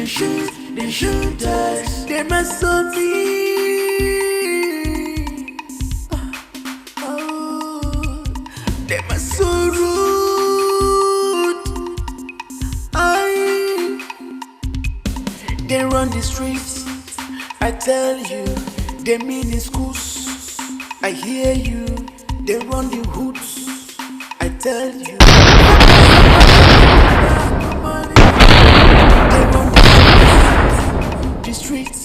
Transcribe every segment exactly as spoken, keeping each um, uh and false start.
They shoot, they shoot us. They must so be. Oh, they must so rude. I. They run the streets. I tell you, they mean the schools. I hear you. They run the hoods. I tell you. They run the streets. The streets.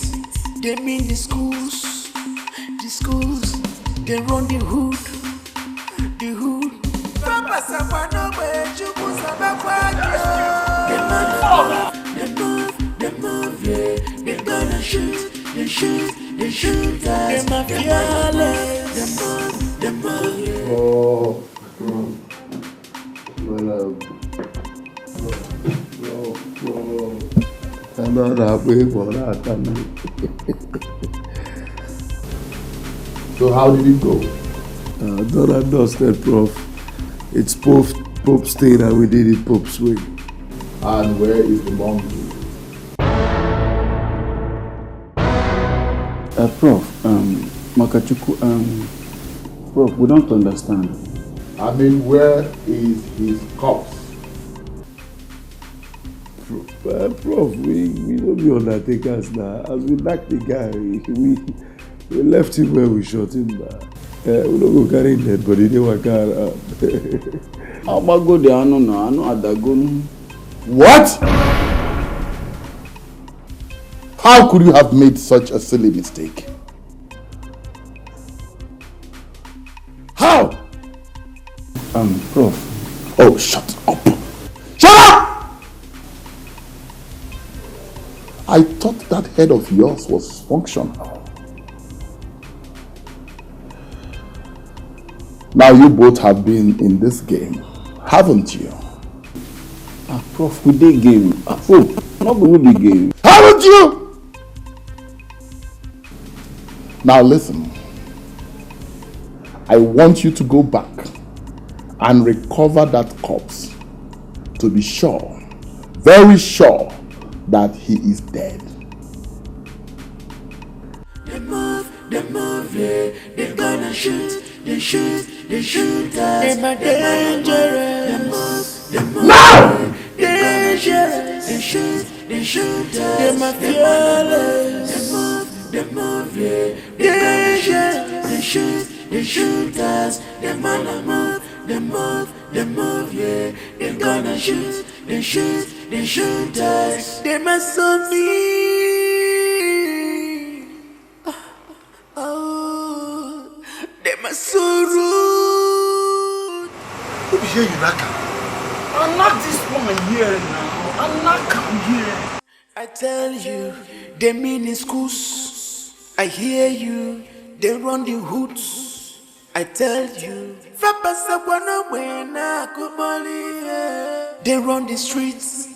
They mean the schools. The schools. They run the hood. The hood. Papa Sapa no way, Chukwu Sapa kwa. They move, they move, they move, yeah. They gonna shoot, they shoot, they shoot us. They move, they move, yeah. Oh, bro. Well, um, bro, bro, bro. Another way for that, I mean. So how did it go? Uh, done and dusted, Prof. It's Pope, Pope's thing, and we did it Pope's way. And where is the monkey? Uh, Prof, um, Makachukwu, um, Prof, we don't understand. I mean, where is his corpse? Pro-, uh, Prof, we, we no be undertakers now. As we knack the guy, we, we left him where we shot him now. Uh, we no go carry him dead body, dey waka around. Amago de anu na, anu adagonu. What? How could you have made such a silly mistake? How? Um, Prof. Oh, shut up. Shut up! I thought that head of yours was functional. Now you both have been in this game, haven't you? Ah, Prof, we dey game. Ah, oh, no be we dey game. Haven't you? Now listen. I want you to go back and recover that corpse to be sure, very sure, that he is dead. They move, they move, yeah. They gonna shoot, they shoot, they shoot us. They dangerous. They move, they move, now! Dangerous. They shoot, they shoot us. They fearless. They move, they move, yeah. Dangerous. They shoot, they shoot us. They move, they move, they move, yeah. They gonna shoot, they shoot, they shoot us. They must be. Oh, they must so rude. Who be here you knock am? I knock this woman here now. I knock am here. I tell you, they mean in schools. I hear you, they run the hoods. I tell you, Papa Sapa no way na kumoli, yeah. They run the streets.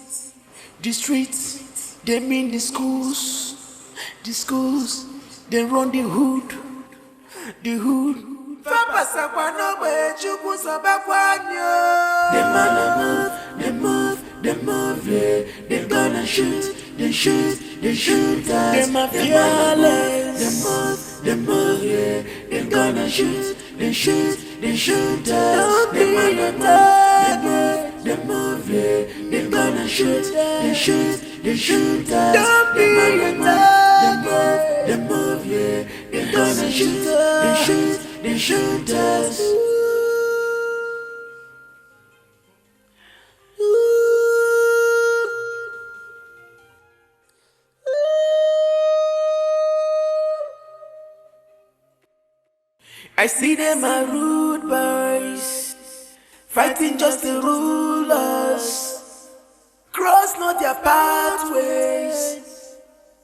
The streets, they mean the schools. The schools, they run the hood. The hood. Papa Sapa no way, Chukwu Sapa kwa nyo. They man a move, they move, they move, yeah. They gonna shoot, they shoot, they shoot us. They fearless. They move, they move, yeah. They gonna shoot, they shoot, they shoot us. They man a move, they move, they move, yeah. They gonna shoot, they shoot, they shoot us. They man a move, they move, they move, yeah. They gonna shoot, they shoot, they shoot us. I see them are rude boys, fighting just to rule us. Cross not their pathways,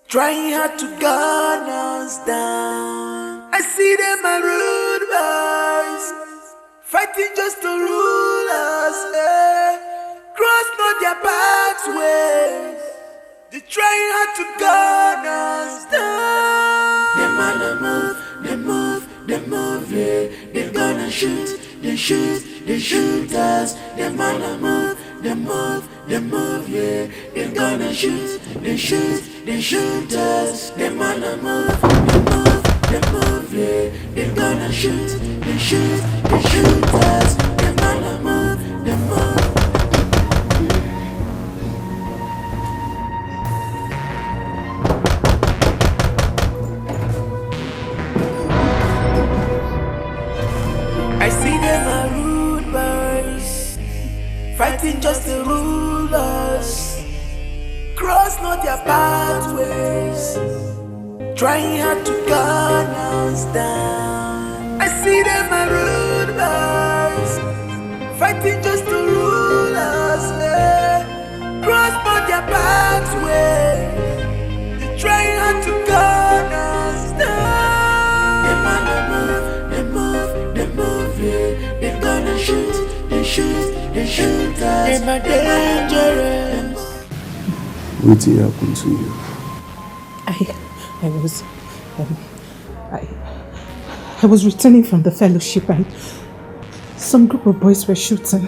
trying hard to gun us down. I see them are rude boys, fighting just to rule us. Eh. Cross not their pathways. They trying hard to gun us down. They man a move, they move, they move, yeah. They gonna shoot, they shoot, they shoot us. They man a move, They move, they move, yeah. They gonna shoot, they shoot, they shoot us. They wanna move, they move, they move, yeah. They gonna shoot, they shoot, they shoot us. They wanna move, they move. I see them a rude boys, fighting just to rule us. Cross not their pathways, trying hard to gun us down. I see them a rude boys, fighting just to rule us. Eh. Cross not their pathway. They try hard to gun us down. They man they move, they move, they move, yeah. They gonna shoot, they shoot, they shoot us. They man dangerous. Wetin happen to you? I, I was, um, I, I was returning from the fellowship and some group of boys were shooting.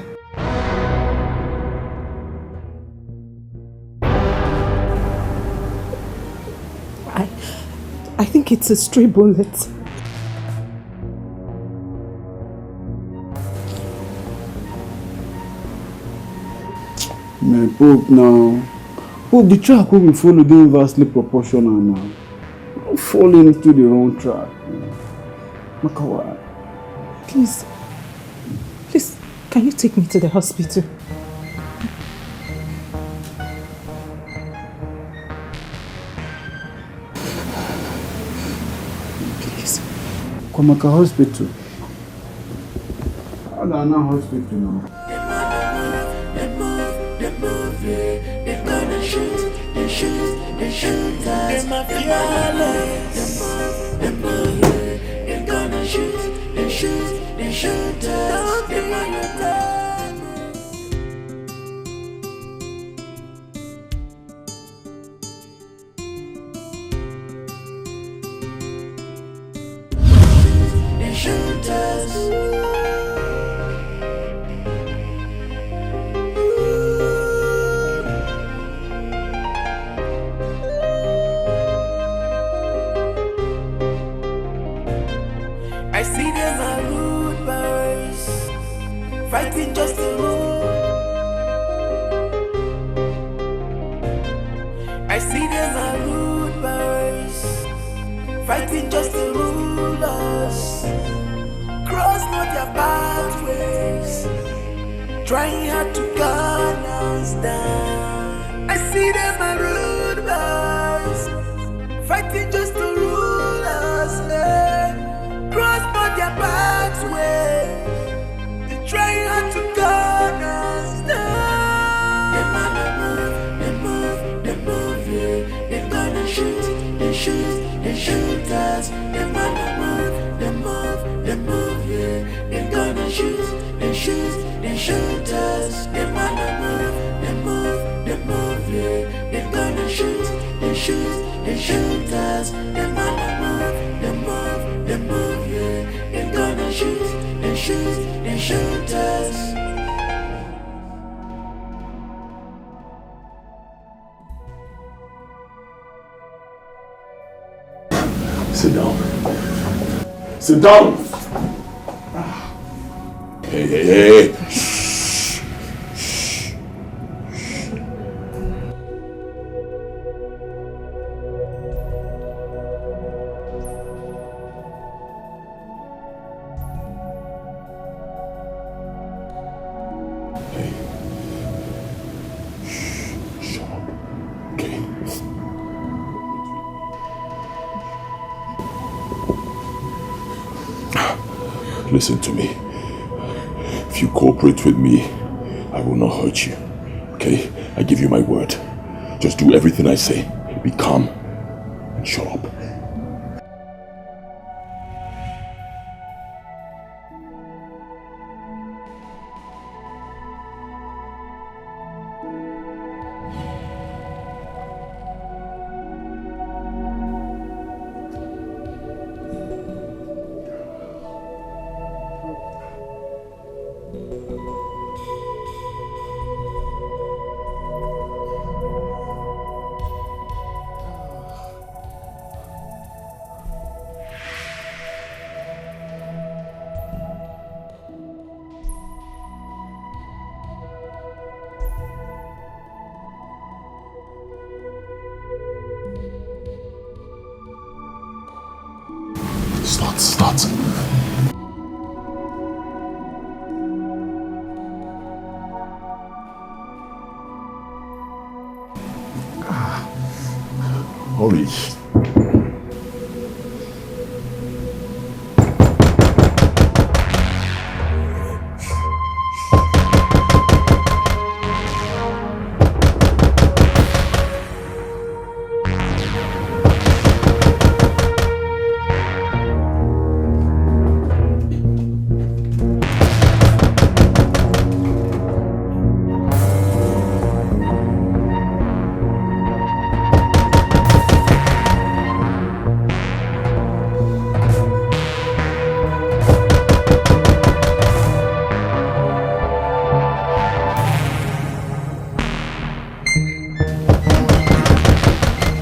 I, I think it's a stray bullet. My Pope now. Pope, the track wey we follow dey vastly proportional now. Don't fall into the wrong track. Makawa. Please, please, can you take me to the hospital? Please. Kwamaka Hospital. How na na hospital now? They move, they move, yeah. They gonna shoot, they shoot, they shoot us. They move, they move, yeah. They gonna shoot, they shoot, they shoot us. They wanna die. They shoot us. I see them a rude boys, fighting just to rule. I see them a rude boys, fighting just to rule us. Cross not their pathways, trying hard to gun us down. I see them a rude boys, fighting just to rule us. Eh. Cross not their pathways. They try hard to gun us down. They man they move, they move, they move, yeah. They gonna shoot, they shoot, they shoot us. They man they move, they move, they move, yeah. They gonna shoot, they shoot, they shoot us. They man they move, they move, they move, yeah. They gonna shoot, they shoot, they shoot us. They man they move, they move, they move, yeah. They gonna shoot, they shoot, they shoot us. Sit down. Sit down. Hey, hey, hey. Shh. Shh. Hey. Shh. Shut up. Okay. Listen to me. If you cooperate with me, I will not hurt you. Okay? I give you my word. Just do everything I say. Be calm and shut up. Start, start. Ah, holy.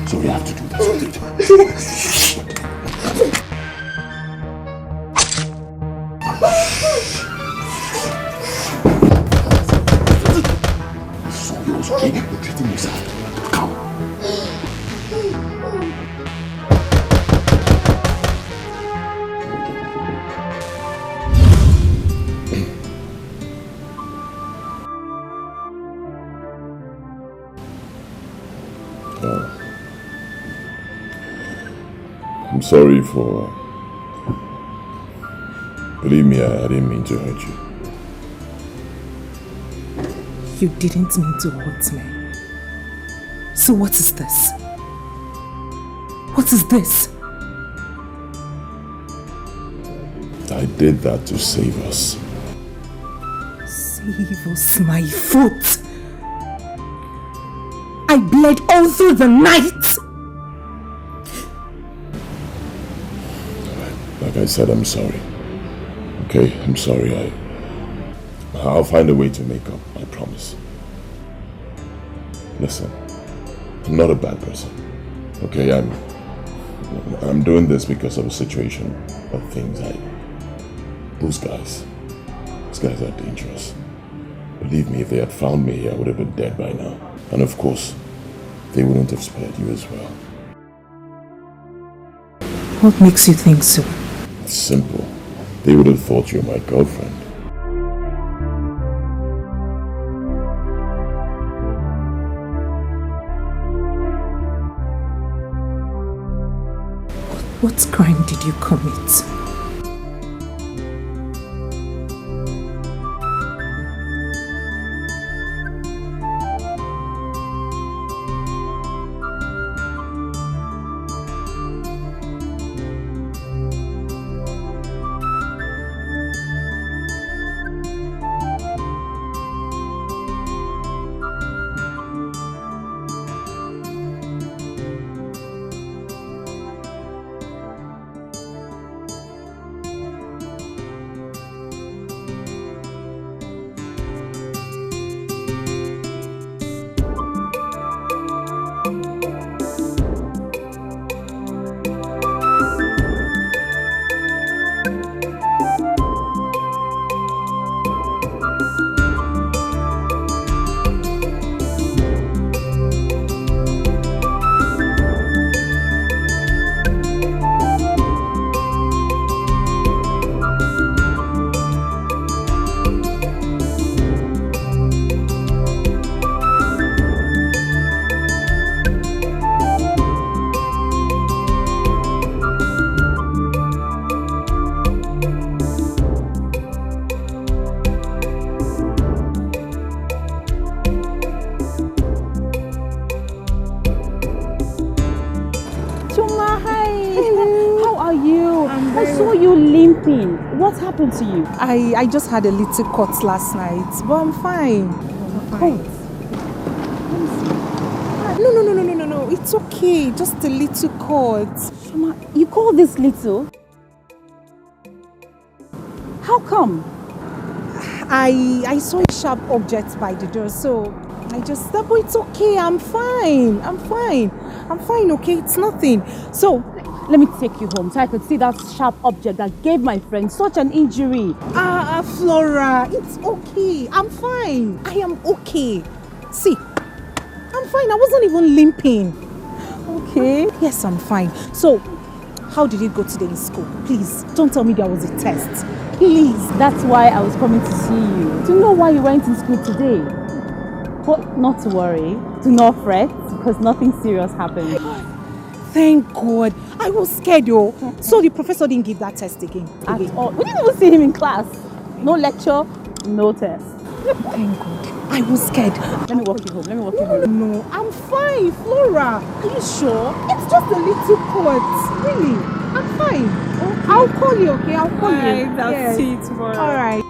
So we have to do this. I'm sorry for. Believe me, I, I didn't mean to hurt you. You didn't mean to hurt me. So what is this? What is this? I did that to save us. Save us, my foot! I bled all through the night! Like I said, I'm sorry. Okay, I'm sorry. I, I'll find a way to make up, I promise. Listen, I'm not a bad person. Okay, I'm I'm doing this because of a situation of things. I those guys, those guys are dangerous. Believe me, if they had found me here, I would have been dead by now. And of course, they wouldn't have spared you as well. What makes you think so? It's simple. They would have thought you're my girlfriend. What crime did you commit? Chuma, hi. Hello. How are you? I'm I very saw you limping. What happened to you? I, I just had a little cut last night, but I'm fine. I'm fine. Oh. Let me see. Ah, no, no, no, no, no, no, no. It's okay. Just a little cut. Chuma, you call this little? How come? I I saw a sharp object by the door, so I just said, but it's okay, I'm fine, I'm fine, I'm fine, okay, it's nothing. So let me take you home so I could see that sharp object that gave my friend such an injury. Ah, ah, Flora, it's okay, I'm fine, I am okay. See, I'm fine, I wasn't even limping. Okay. Yes, I'm fine. So, How did it go today in school? Please, don't tell me there was a test. Please. That's why I was coming to see you, to know why you went in school today. But not to worry, do not fret, because nothing serious happened. Thank God. I was scared, oh. So the professor didn't give that test again? At all. We didn't even see him in class. No lecture, no test. Thank God. I was scared. Let me walk you home. Let me walk you home. No, I'm fine, Flora. Are you sure? It's just a little cut. Really? I'm fine. I'll call you, okay? I'll call you. Yes. I'll see you tomorrow. All right.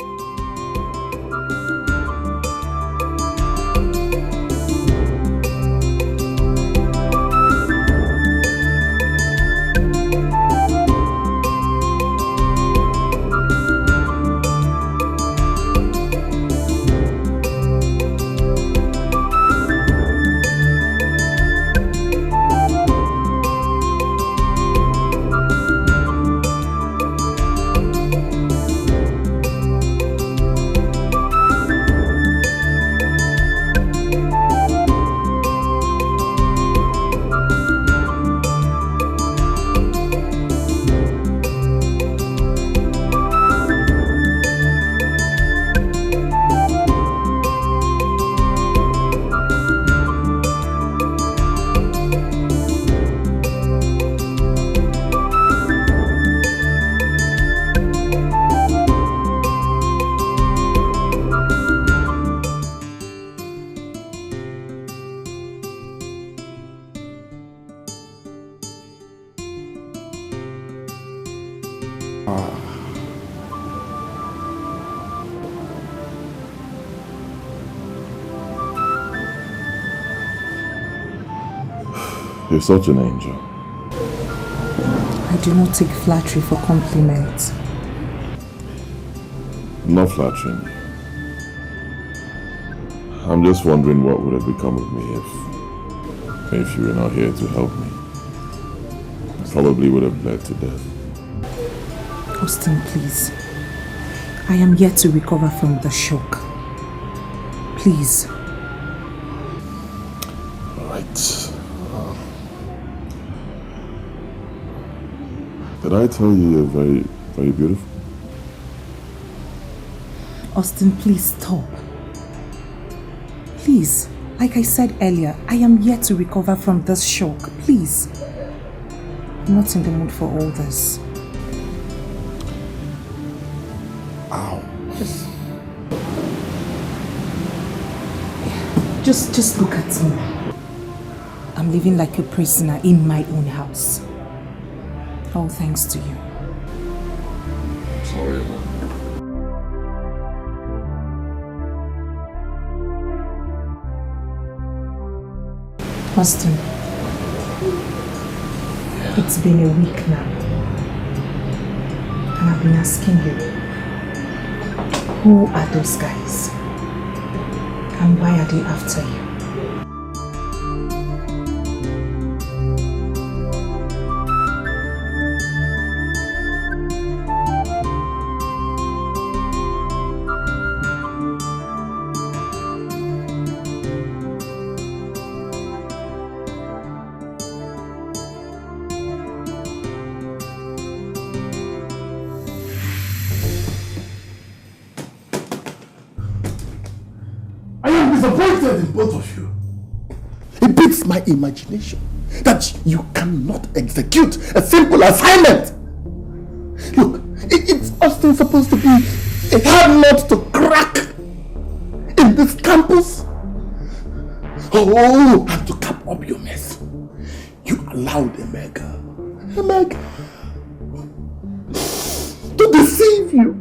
You're such an angel. I do not take flattery for compliments. Not flattering. I'm just wondering what would have become of me if if you were not here to help me. It probably would have led to death. Austin, please. I am yet to recover from the shock. Please. All right. Uh, did I tell you you're very, very beautiful? Austin, please stop. Please, like I said earlier, I am yet to recover from this shock. Please. I'm not in the mood for all this. Ow. Just, just, just look at me. I'm living like a prisoner in my own house. All thanks to you. Sorry, Mom. Austin, it's been a week now, and I've been asking you, who are those guys, and why are they after you? I am disappointed in both of you. It beats my imagination that you cannot execute a simple assignment. Look, it, it's often supposed to be a hard nut to crack in this campus. Oh, and to cap up your mess, you allowed a mere girl, a mere girl, to deceive you.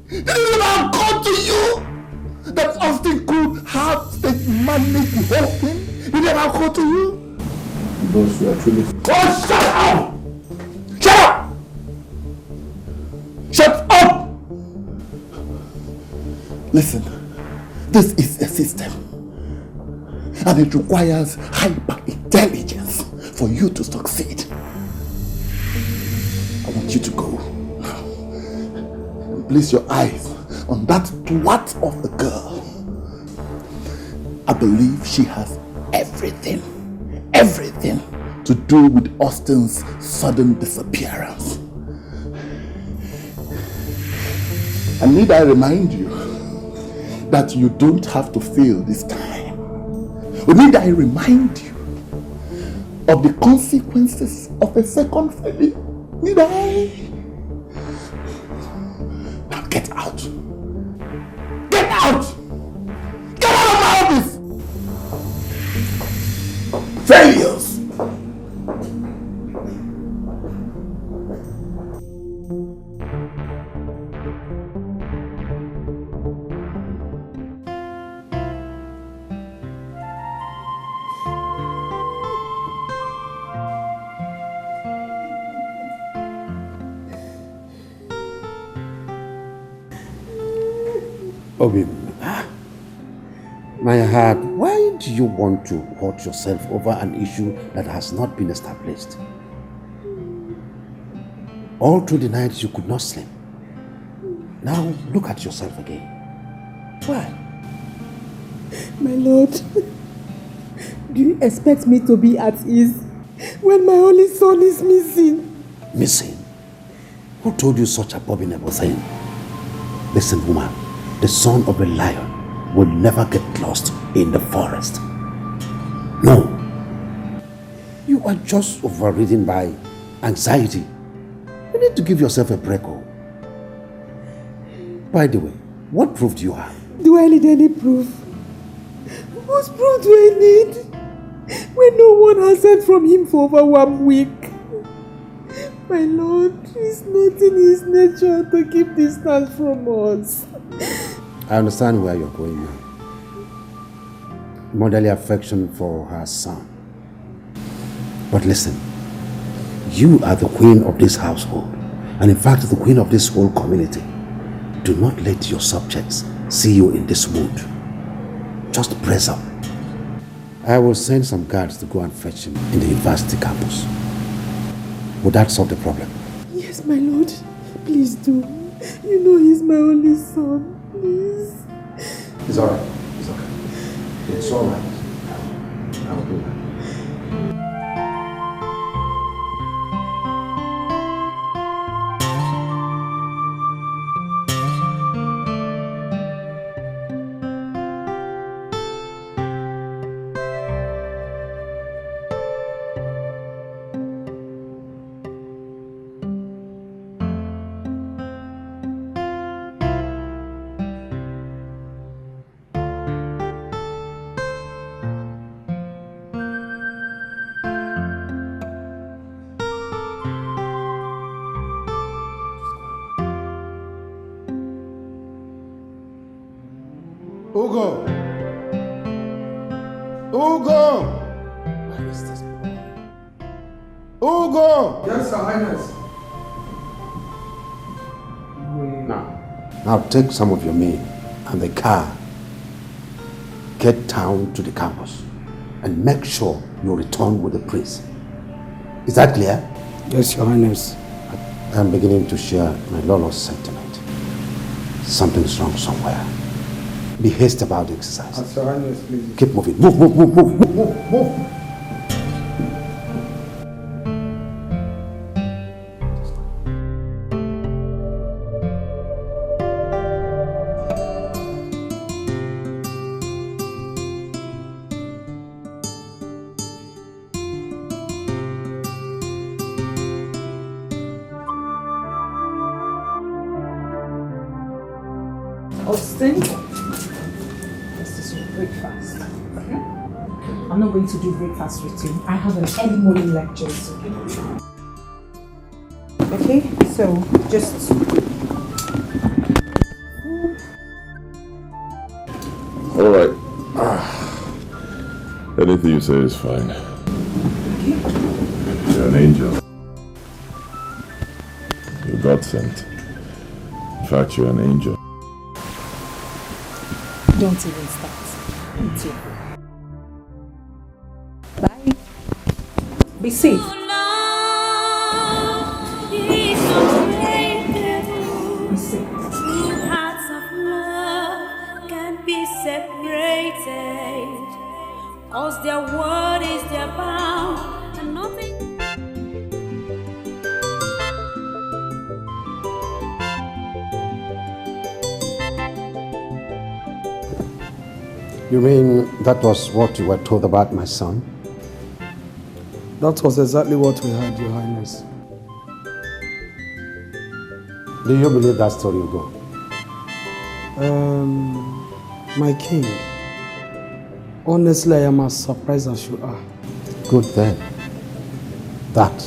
Did it ever occur to you that Austin could have state managed the whole thing? Did it ever occur to you? Boss, we are truly. Oh, shut up! Shut up! Shut up! Listen, this is a system, and it requires hyper intelligence for you to succeed. I want you to go now. Place your eyes on that twat of a girl. I believe she has everything, everything to do with Austin's sudden disappearance. And need I remind you that you don't have to fail this time? Or need I remind you of the consequences of a second failure? Need I? Now get out. Get out! Get out of my office! Failures! Obim, ah, my heart, why do you want to hurt yourself over an issue that has not been established? All through the night, you could not sleep. Now look at yourself again. Why? My lord, do you expect me to be at ease when my only son is missing? Missing? Who told you such abominable thing? Listen, woman, the son of a lion will never get lost in the forest. No. You are just overridden by anxiety. You need to give yourself a break, oh. By the way, what proof do you have? Do I need any proof? Whose proof do I need? When no one has heard from him for over one week. My lord, it's not in his nature to keep distance from us. I understand where you're going now. Motherly affection for her son. But listen, you are the queen of this household, and in fact, the queen of this whole community. Do not let your subjects see you in this mood. Just press up. I will send some guards to go and fetch him in the university campus. Would that solve the problem? Yes, my lord. Please do. You know he's my only son. Please. It's all right. It's okay. It's all right. I'll do that. Ugo! Ugo! Where is this boy? Ugo! Yes, Your Highness. Now, now take some of your men and the car. Get down to the campus and make sure you return with the prince. Is that clear? Yes, Your Highness. I'm beginning to share my Lolo's sentiment. Something's wrong somewhere. Be haste about the exercise. As Your Highness please. Keep moving. Move, move, move, move, move, move, move. Austin, this is your breakfast. Okay? I'm not going to do breakfast with you. I have an early morning lecture. Okay? Okay, so just. All right. Ah, anything you say is fine. You're an angel. You're God sent. In fact, you're an angel. Don't even start. Thank you. Bye. Be safe. Be safe. Two hearts of love can be separated, 'cause their word is their bond. Nothing. You mean that was what you were told about my son? That was exactly what we heard, Your Highness. Do you believe that story, Ugo? Um, my king, honestly, I am as surprised as you are. Good then. That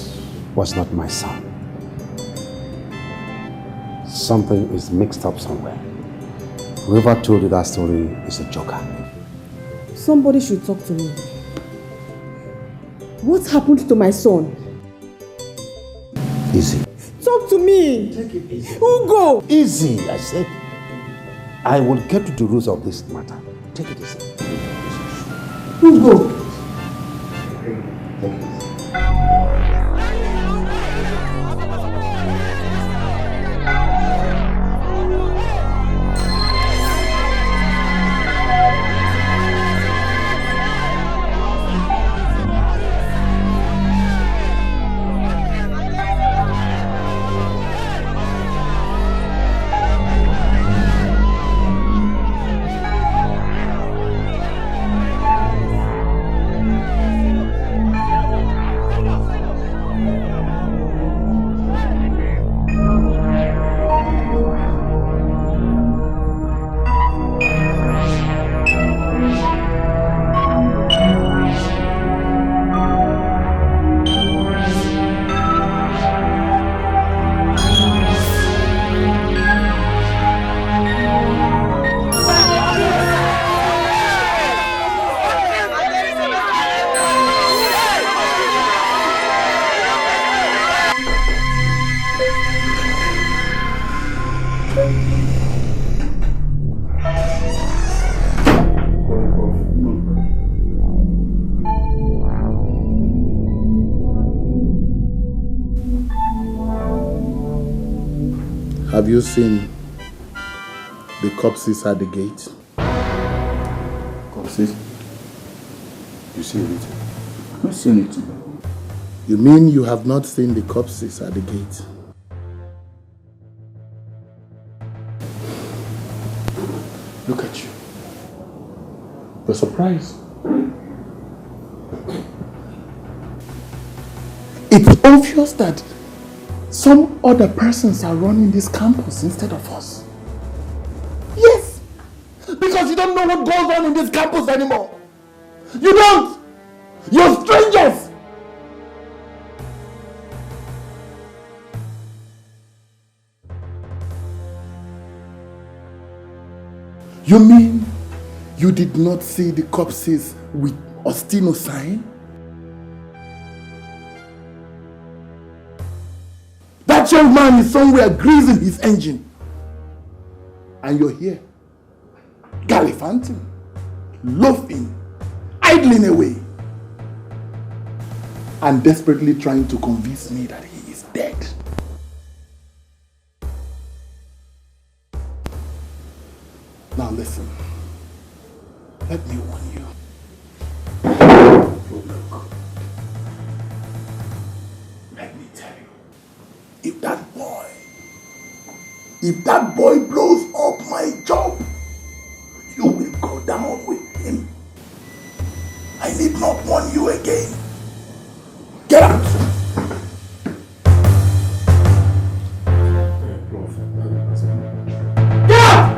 was not my son. Something is mixed up somewhere. Whoever told you that story is a joker. Somebody should talk to me. What happened to my son? Easy. Talk to me. Take it easy. Ugo! Easy, I said. I will get to the roots of this matter. Take it easy. Ugo! Have you seen the corpses at the gate? Corpses? You see anything? I've not seen anything. You mean you have not seen the corpses at the gate? Look at you. You're surprised. It's obvious that some other persons are running this campus instead of us. Yes! Because you don't know what goes on in this campus anymore. You don't! You're strangers! You mean you did not see the corpses with Ostino sign? That young man is somewhere greasing his engine. And you're here, gallivanting, loafing, idling away, and desperately trying to convince me that he is dead. Now listen. Let me warn you. Look. Let me tell you. If that boy, if that boy blows up my job, you will go down with him. I need not warn you again. Get out! Get out!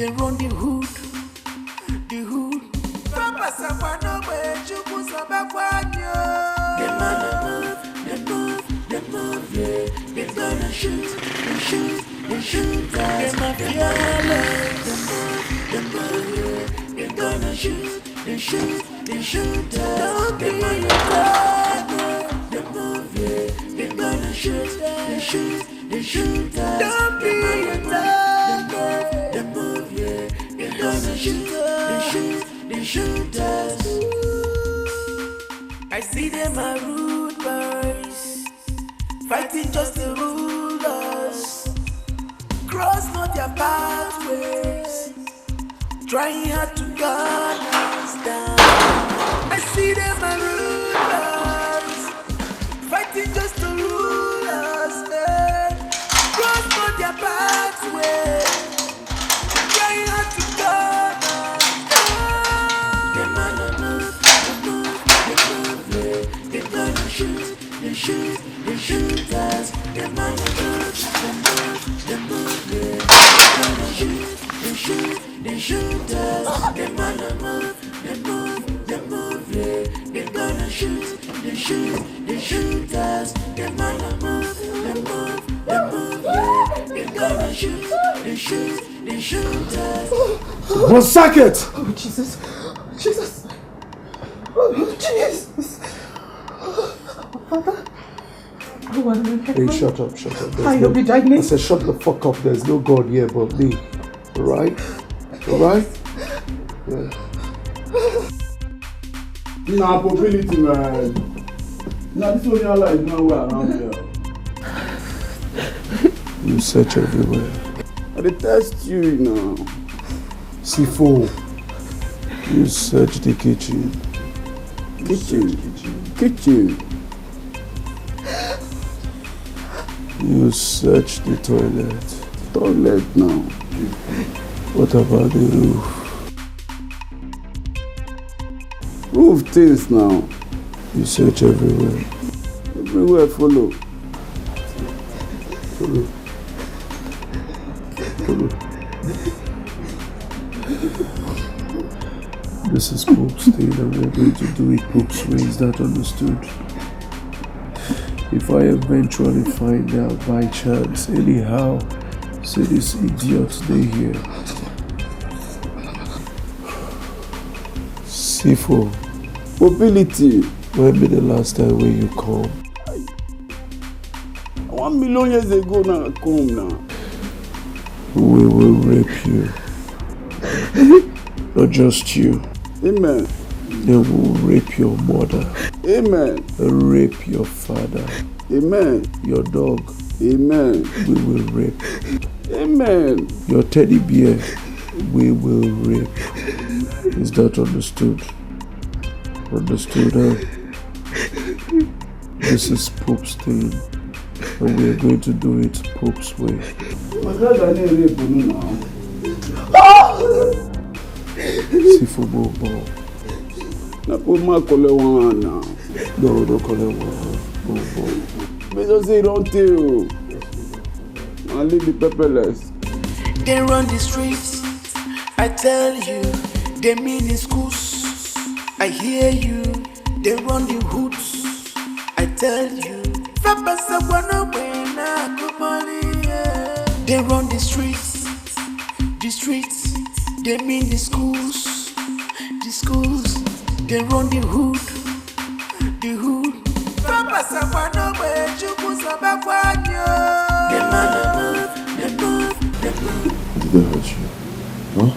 They run the hood, the hood. Papa Safa no way, Chukwu Safa Kwanyo. They man, they move, they move, they move, yeah. They gonna shoot, they shoot, they shoot us. They mafia, they move, they move, yeah. They gonna shoot, they shoot, they shoot us. Don't be a target. They move, yeah. They gonna shoot, they shoot, they shoot us. Don't be a target. They move, yeah. They gonna shoot, they shoot, they shoot us. I see them are rude boys, fighting just to rule us. Cross not their pathways, trying hard to gun us down. I see them are rude boys, fighting just to rule us. Eh. Cross not their pathways, trying hard to gun us down. They man, they move, they move, they move, yeah. They gonna shoot, they shoot, they shoot us. They man, they move, they move, they move, yeah. They gonna shoot, they shoot, they shoot us. They man, they move, they move, they move, yeah. They gonna shoot, they shoot, they shoot us. They man, they move, they move, they move, yeah. They gonna shoot, they shoot, they shoot us. One second! Oh, Jesus. Jesus. Oh, Jesus. Father. Oh, what am I Hey, shut up, shut up. There's I no, will be diagnosed. I said, shut the fuck up. There's no God here but me. Alright? Alright? Yeah. Na probability, man. Na this only Allah is now around here. You search everywhere. I dey test you now. Sifo, you search the kitchen. Kitchen. Kitchen. You search the toilet. Toilet now. What about the roof? Roof things now. You search everywhere. Everywhere follow. Follow. Follow. This is Pope's thing, and we're going to do it Pope's way. Is that understood? If I eventually find out by chance, anyhow, see this idiot dey here. Sifo. Mobility. When be the last time when you come? One million years ago now, I come now. We will rape you. Not just you. Amen. They will rape your mother. Amen. Rape your father. Amen. Your dog. Amen. We will rape. Amen. Your teddy bear. We will rape. Is that understood? Understood, huh? This is Pope's thing, and we are going to do it Pope's way. My dad, I need rape you now. See football, ball. Na put my color one now. No, no color one. Ball, ball. Me just say don't tell. I leave the pepperless. They run the streets, I tell you. They mean in schools, I hear you. They run the hoods, I tell you. Papa Sawana when I go money, yeah. They run the streets, the streets. They mean the schools, the schools. They run the hood, the hood. Papa Sawana when Chukwu Safa Kwanyo. They man, they move, they move, they move. Did they hurt you? Huh?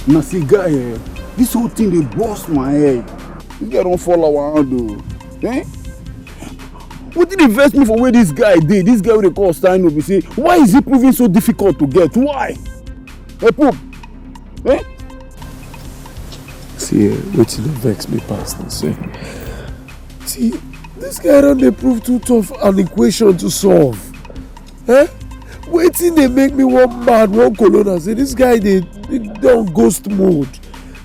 Na see guy, eh, this whole thing dey burst my head. This guy don fall our hand o. Eh? Wetin dey vex me for where this guy dey, this guy wey dey call Steino be say, why is he proving so difficult to get? Why? Eh, Pope? Eh? See, eh, wetin dey vex me pass na say, see, this guy don dey prove too tough an equation to solve. Eh? Wetin dey make me one mad, one colonel, say this guy dey, dey on ghost mode.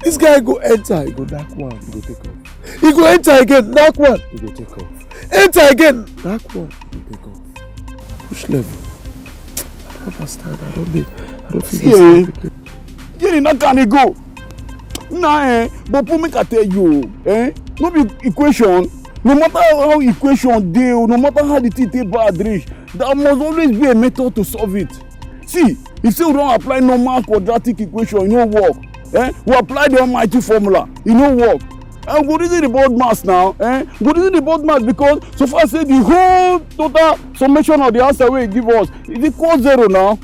This guy go enter, he go knack one, he go take off. He go enter again, knack one, he go take off. Enter again, knack one, he go take off. Which level? I don't understand. I don't dey, I don't fit. See, eh? Dey knack and dey go. Na, eh, but put, make I tell you, eh, no be equation. No matter how equation dey o, no matter how the thing take bad reach, there must always be a method to solve it. See, if say we don apply normal quadratic equation, e no work. Eh? We apply the almighty formula, e no work. Eh, we go reason the board mass now. Eh? We go reason the board mass because so far say the whole total summation of the answer wey e give us, e dey equal zero now.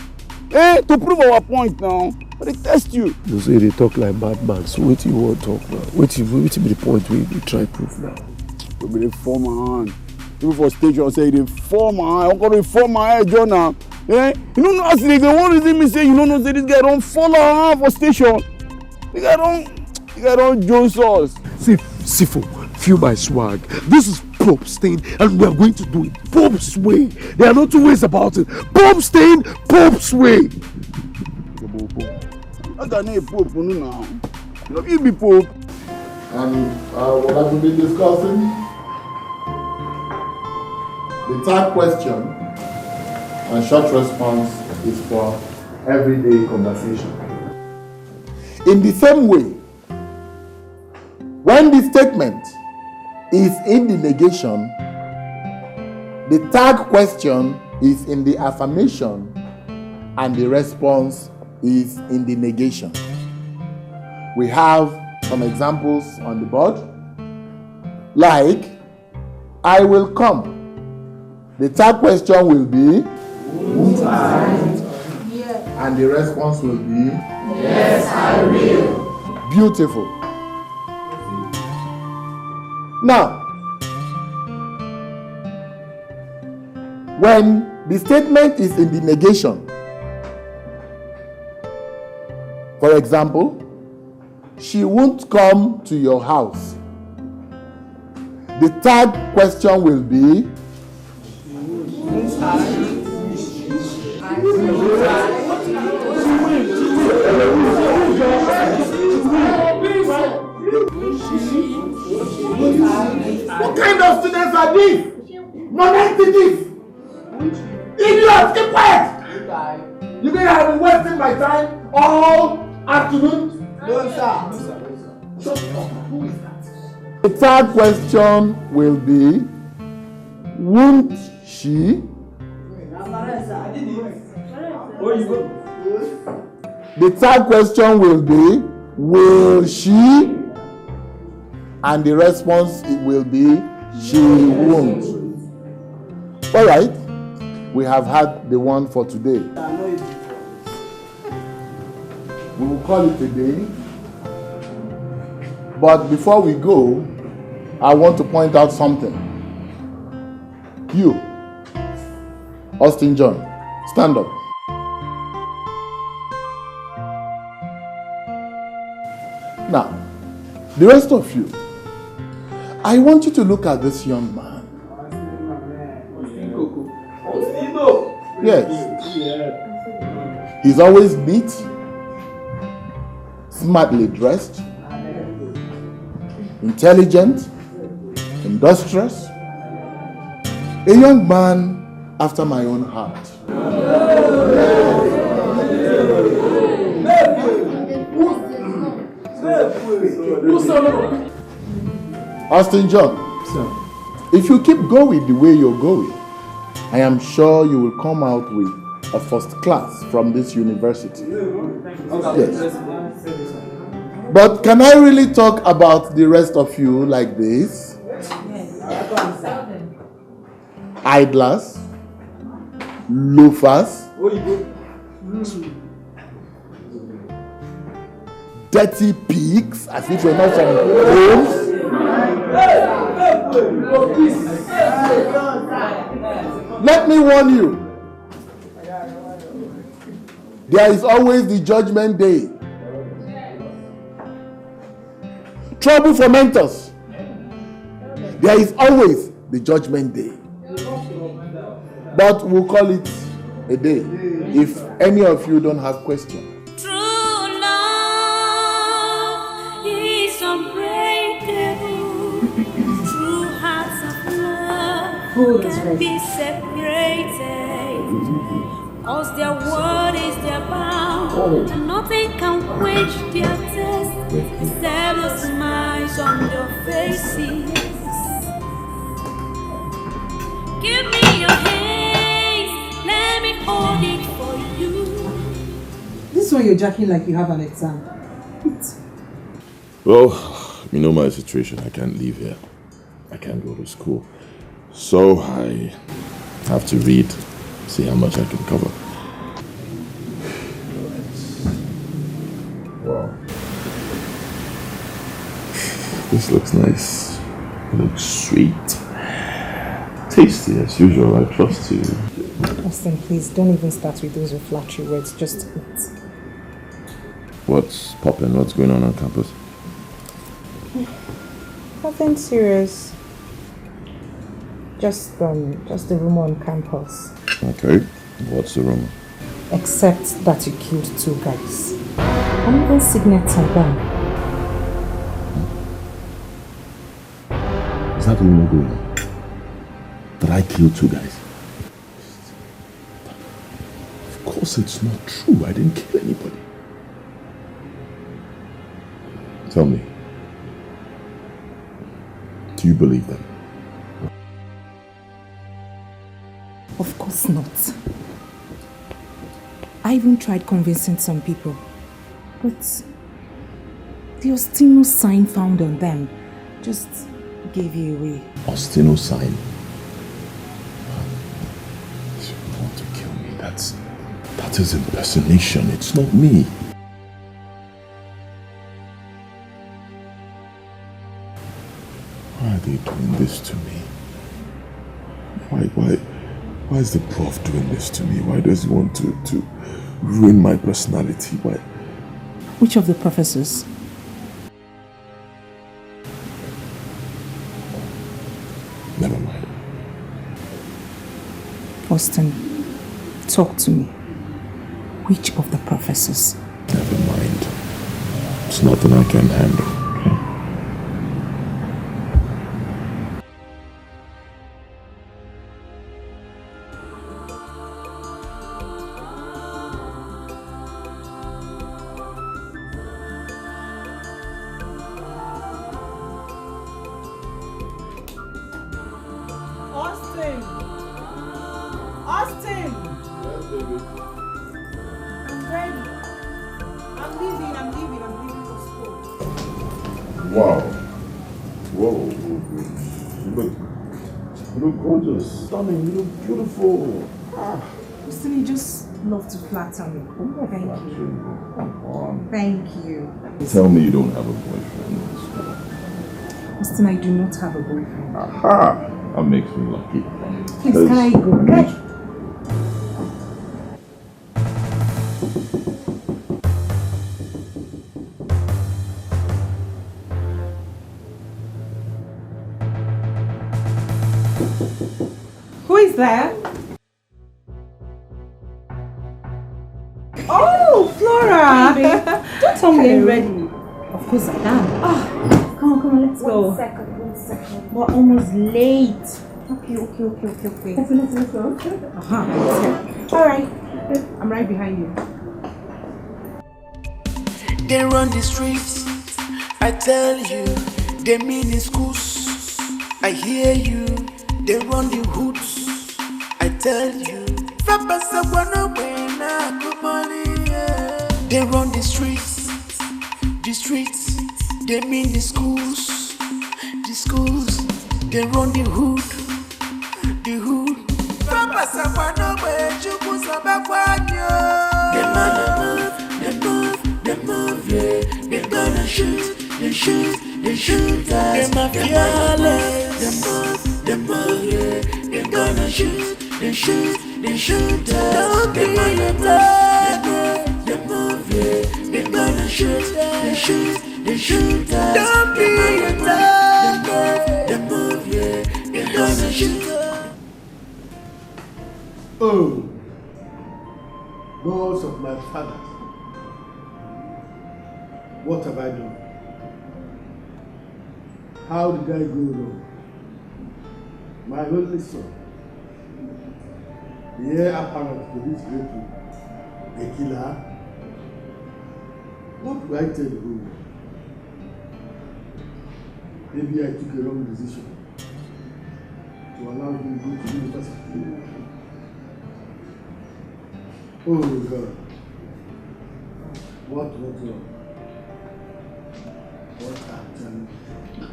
Eh? To prove our point now, I dey test you. You say you dey talk like madman. So wetin you wan talk now? Wetin, wetin be the point wey you dey try prove now? You be dey form my hand. People for station say you dey form my hand. I wan come dey form my head join now. Eh? You no know as they go wan reason me say you no know say this guy don fall our hand for station. The guy don, the guy don jones us. See, Sifo, feel my swag. This is Pope Stain, and we are going to do it Pope's way. There are no two ways about it. Pope Stain, Pope's way. How can you Pope now? No, you be Pope. And, uh, what have we been discussing? The tag question and short response is for everyday conversation. In the same way, when the statement is in the negation, the tag question is in the affirmation, and the response is in the negation. We have some examples on the board, like, "I will come." The tag question will be, "Won't I?" And the response will be, "Yes, I will." Beautiful. Now, when the statement is in the negation, for example, "She won't come to your house." The tag question will be, what kind of students are these? Non-entities! Idiot, keep quiet! You mean I've been wasting my time all afternoon? No, sir. Shut up. Who is that? The third question will be, won't she? The third question will be, will she? And the response, it will be, she won't. All right, we have had the one for today. We will call it a day. But before we go, I want to point out something. You, Austin John, stand up. Now, the rest of you, I want you to look at this young man. Yes. He's always neat, smartly dressed, intelligent, industrious, a young man after my own heart. Austin John, sir, if you keep going the way you're going, I am sure you will come out with a first class from this university. Yes. But can I really talk about the rest of you like this? Idlers, loafers, dirty pigs, as if you're not from Rome. Let me warn you. There is always the judgment day. Trouble fomenters. There is always the judgment day. But we'll call it A day. If any of you don't have question. True love is unbreakable. True hearts of love Food is can ready. Be separated. Cause their word is their bound, and nothing can quench their thirst except the smiles on their faces. Give me your hands, let me hold it for you. This one you're jacking like you have an exam. Well, you know my situation. I can't leave here. I can't go to school. So I have to read, see how much I can cover. Wow. This looks nice. It looks sweet. Tasty as usual, I trust you. Austin, please, don't even start with those flattery words. Just eat. What's poppin'? What's going on on campus? Nothing serious. Just um, just a rumor on campus. Okay, what's the rumor? Except that you killed two guys. And even Signet and Bam. Is that the rumor going on? That I killed two guys? Of course it's not true. I didn't kill anybody. Tell me, do you believe them? Of course not. I even tried convincing some people, but the Ostino sign found on them just gave you away. Ostino sign? You want to kill me? That's that is impersonation. It's not me. Why are they doing this to me? Why, why, why is the prof doing this to me? Why does he want to, to ruin my personality? Why? Which of the professors? Never mind. Austin, talk to me. Which of the professors? Never mind. It's nothing I can handle. Okay? Austin! Austin! Yes, baby. I'm ready. I'm leaving, I'm leaving, I'm leaving for school. Wow. Whoa. You look, you look gorgeous. Stunning. You look beautiful. Ah. Austin, you just love to flatter me. Thank you. Come on. Thank you. Tell me you don't have a boyfriend in school. Austin, I do not have a boyfriend. Aha! That makes me lucky. Please, can I go? Can I- Who is there? Oh, Flora! Don't tell me you're ready. Of course I am. Ah, come on, come on, let's go. One second, one second. We're almost late. Okay, okay, okay, okay, okay. Let's go, let's go, let's go. Uh-huh. All right. I'm right behind you. They run the streets, I tell you, they mean in schools. I hear you, they run the hoods, I tell you. Papa Sawana Wena Kumali, yeah. They run the streets, the streets, they mean the schools, the schools, they run the hood, the hood. Papa Sawana Wena Chuku Sabakwanyo. They man, they move, they move, they move, yeah. They gonna shoot, they shoot, they shoot us. They mafia, they move, they move, yeah. They gonna shoot, they shoot, they shoot us. Don't be a target. They move, yeah. They gonna shoot, they shoot, they shoot us. Don't be a target. They move, yeah. They gonna shoot us. Oh. Gods of my fathers, what have I done? How did I go wrong? My only son, the heir apparent to this great throne, a killer. What do I tell the whole world? Maybe I took a wrong decision to allow him go to university. Oh God. What went wrong? What actually happened?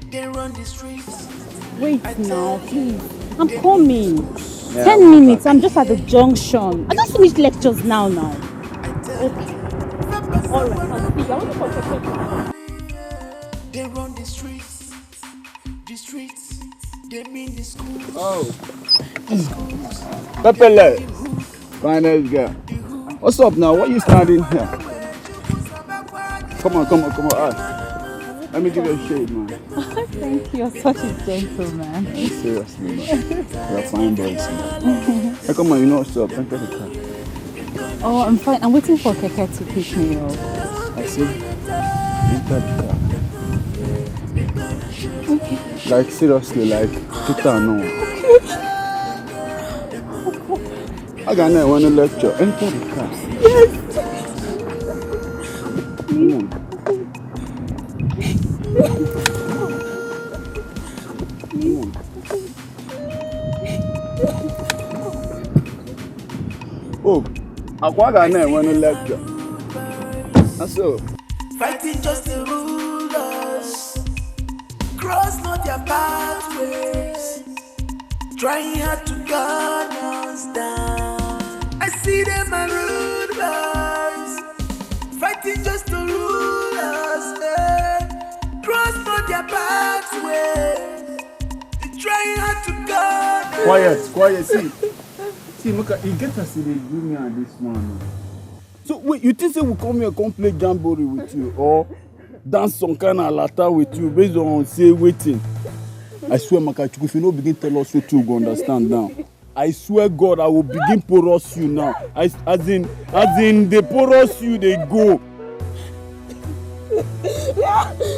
They run the streets. Wait now, please. I'm coming. Ten minutes. I'm just at the junction. I just finished lectures now. Now. All right. Please, I want to concentrate. They run the streets. The streets. They mean the schools. Oh. Pepele. Finest girl. What's up now? What are you standing here? Come on, come on, come on. Ah. Let me give you a shade, man. Thank you. You're such a gentleman. Seriously, man. You're a fine boy, man. Hey, come on, you know what's up? Enter the car. Oh, I'm fine. I'm waiting for Keke to pick me up. I see. Enter the car. Okay. Like, seriously, like, put her on. I got no one lecture. Enter the car. Yes. Come on. Come on. Oh, akwa ga na enwe no lecture. That's all. Fighting just the rulers. Cross not their pathways. Trying hard to gun us down. I see them a rude boys. Fighting just to rule us. Eh. Cross not their pathways. They trying hard to gun us. Quiet, quiet. See, see, look at, you get us in the room here and this one. So wait, you think say we come here come play jamboree with you or dance some kind of lata with you based on say waiting? I swear, Makachukwu, if you no begin tell us wetin we go understand now, I swear God, I will begin porous you now. I, as in, as in, they porous you, they go.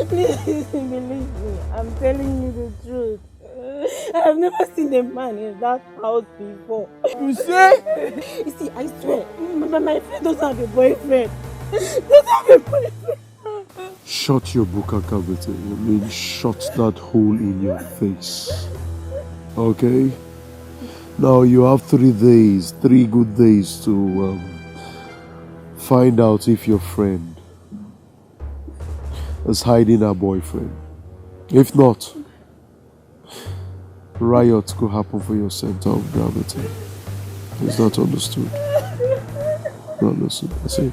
Please believe me. I'm telling you the truth. I've never seen a man in that house before. You say? You see, I swear, my, my friend doesn't have a boyfriend. Doesn't have a boyfriend. Shut your book, Akabete. I mean, shut that hole in your face. Okay? Now you have three days, three good days to um, find out if your friend is hiding her boyfriend. If not, riot could happen for your center of gravity. Is that understood? Not understood. I see.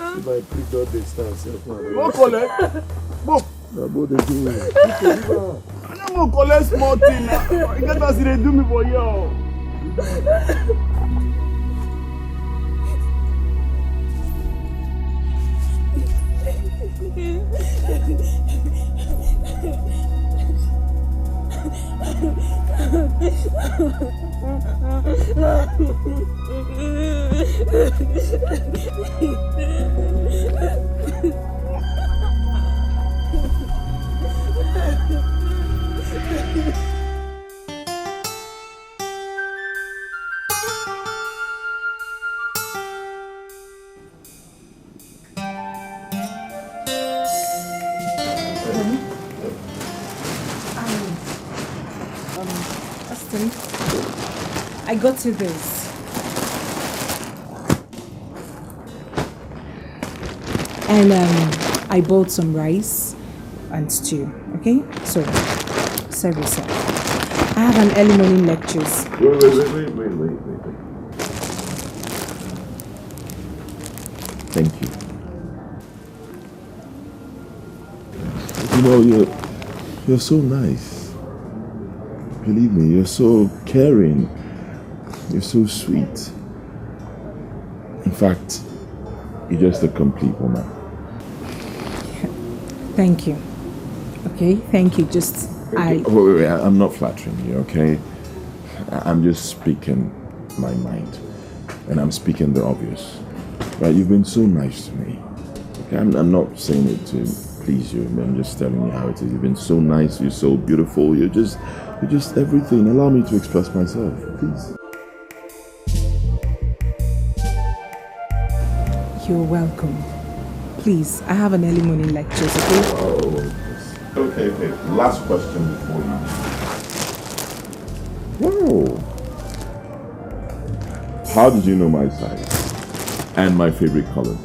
If I pick up the stand, self now. Go collect. Go. Na both dey do. I no go collect small thing na. You get as e dey do me for here o. Um, Austin, I got you this. And um, I bought some rice and stew, okay? So, serve yourself. I have an early morning lectures. Wait, wait, wait, wait, wait, wait, wait. Thank you. You know, you're, you're so nice. Believe me, you're so caring. You're so sweet. In fact, you're just a complete woman. Thank you. Okay, thank you. Just I. Wait, wait, wait, I'm not flattering you, okay? I- I'm just speaking my mind. And I'm speaking the obvious. Right? You've been so nice to me. Okay? I'm, I'm not saying it to please you. I'm just telling you how it is. You've been so nice. You're so beautiful. You're just, you're just everything. Allow me to express myself, please. You're welcome. Please, I have an early morning lecture, okay? Oh, okay, okay. Last question before you. Whoa. How did you know my size and my favorite colors?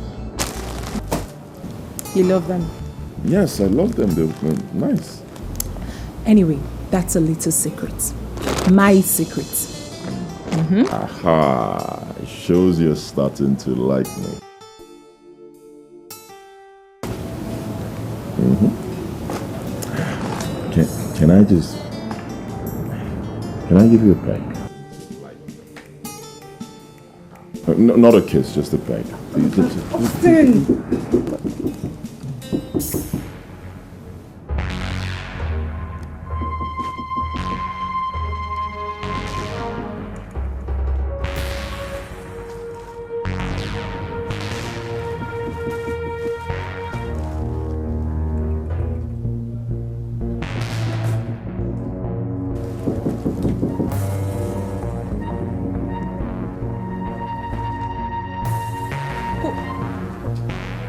You love them? Yes, I love them. They're, they're nice. Anyway, that's a little secret. My secret. Aha, it shows you're starting to like me. Mm-hmm. Can, can I just, can I give you a peck? Uh, no, not a kiss, just a peck. Just- Austin!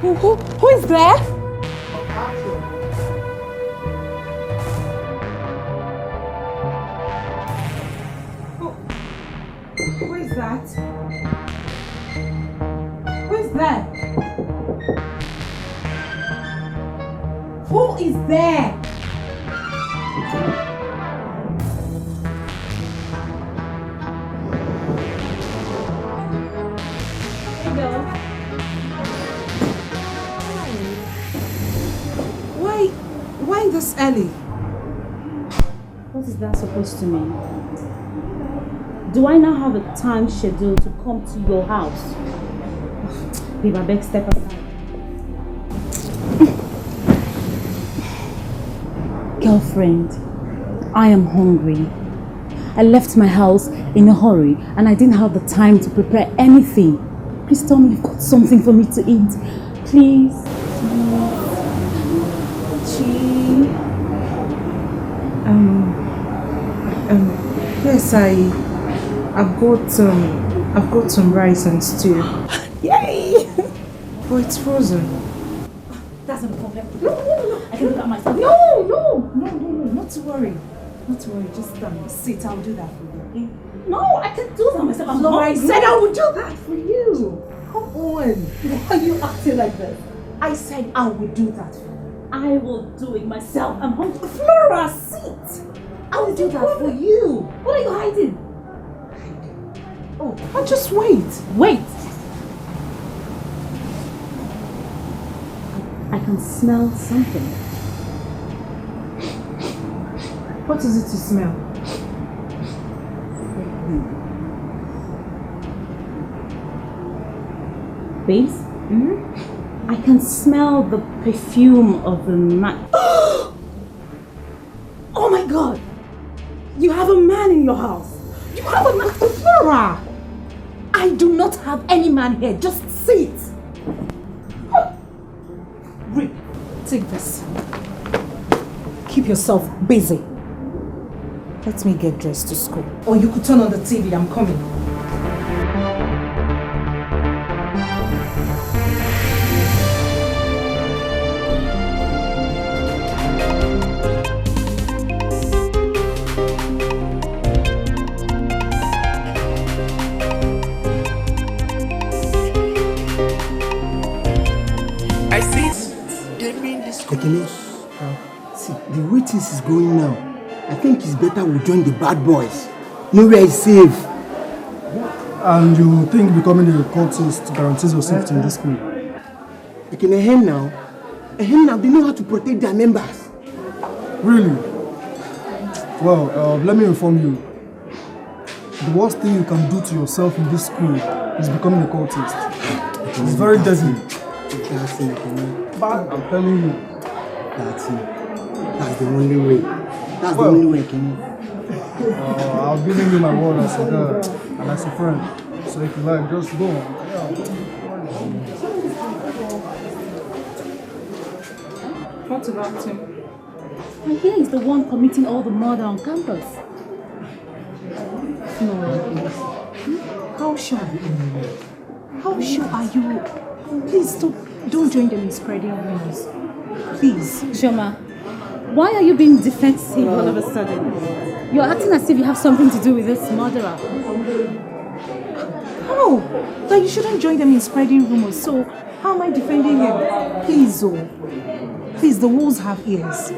Who, who, who is there? Who, who is that? Who is there? Who is there? Hey, girl. Why, why this early? What is that supposed to mean? Do I now have a time schedule to come to your house? Babe, I beg, step aside. Girlfriend, I am hungry. I left my house in a hurry and I didn't have the time to prepare anything. Please tell me you've got something for me to eat. Please. Chi. Um, um, yes, I, I've got, um, I've got some rice and stew. Yay! But it's frozen. That's not a problem. No, no, no, no. I can do that myself. No, no, no, no, no. Not to worry. Not to worry. Just um, sit. I'll do that for you. No, I can do that myself. I'm Flora, I hungry. Said I would do that for you. Come on. Why are you acting like this? I said I would do that for you. I will do it myself. I'm hungry. Flora, sit. I will do that for you. What are you hiding? Oh, oh, just wait. Wait. I can smell something. What is it you smell? Babes? Mm-hmm. I can smell the perfume of the man. Oh my God! You have a man in your house. You have a man, Flora. I do not have any man here. Just sit. Rick, take this. Keep yourself busy. Let me get dressed to school. Or you could turn on the T V. I'm coming. I see. They mean this. Ekene, see, the way things is going now, I think it's better we join the bad boys. Nowhere is safe. And you think becoming a cultist guarantees your safety in this school? Ekene, him now, him now, they know how to protect their members. Really? Well, uh, let me inform you. The worst thing you can do to yourself in this school is becoming a cultist. It's very deadly. That's it, Kenny. But I'm telling you. That's it. That's the only way. That's the Well, only way, Kenny. Uh, I've given you my word as a girl and as a friend. So if you like, just go. What about him? And here is the one committing all the murder on campus. No, how sure? How sure are you? Please stop. Don't join them in spreading rumors. Please. Shoma, why are you being defensive all of a sudden? You're acting as if you have something to do with this murderer. How? That you shouldn't join them in spreading rumors. So, how am I defending him? Please, oh. Please, the wolves have ears.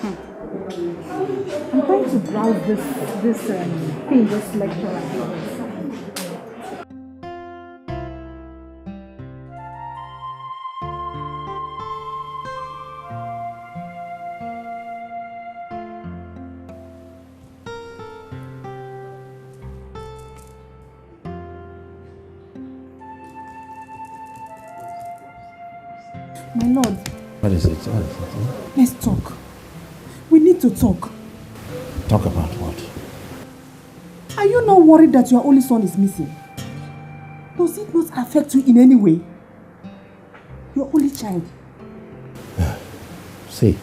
Hmm. I'm trying to browse this this um, thing, this lecture. My lord, What is it? What is it? let's talk. We need to talk. Talk about what? Are you not worried that your only son is missing? Does it not affect you in any way? Your only child. See,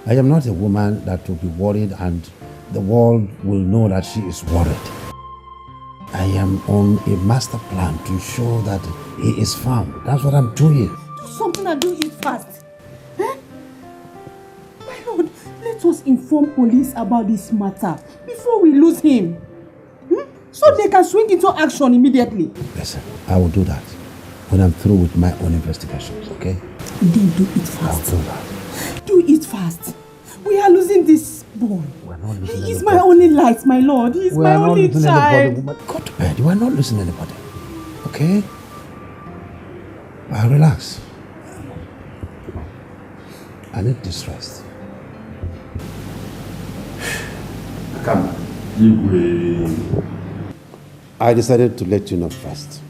I am not a woman that will be worried, and the world will know that she is worried. I am on a master plan to show that he is found. That's what I'm doing. Do something and do it fast. Eh? My lord, let us inform police about this matter before we lose him. Hmm? So they can swing into action immediately. Listen, I will do that when I'm through with my own investigations, okay? Then do it I'll fast. Do that. Do it fast. We are losing this boy. We're not losing He is anybody. My only light, my lord. He is We my are not only losing child. Anybody. Go to bed. You are not losing anybody. Okay? Uh, relax. I need this rest. Come. Igwe. I decided to let you know first.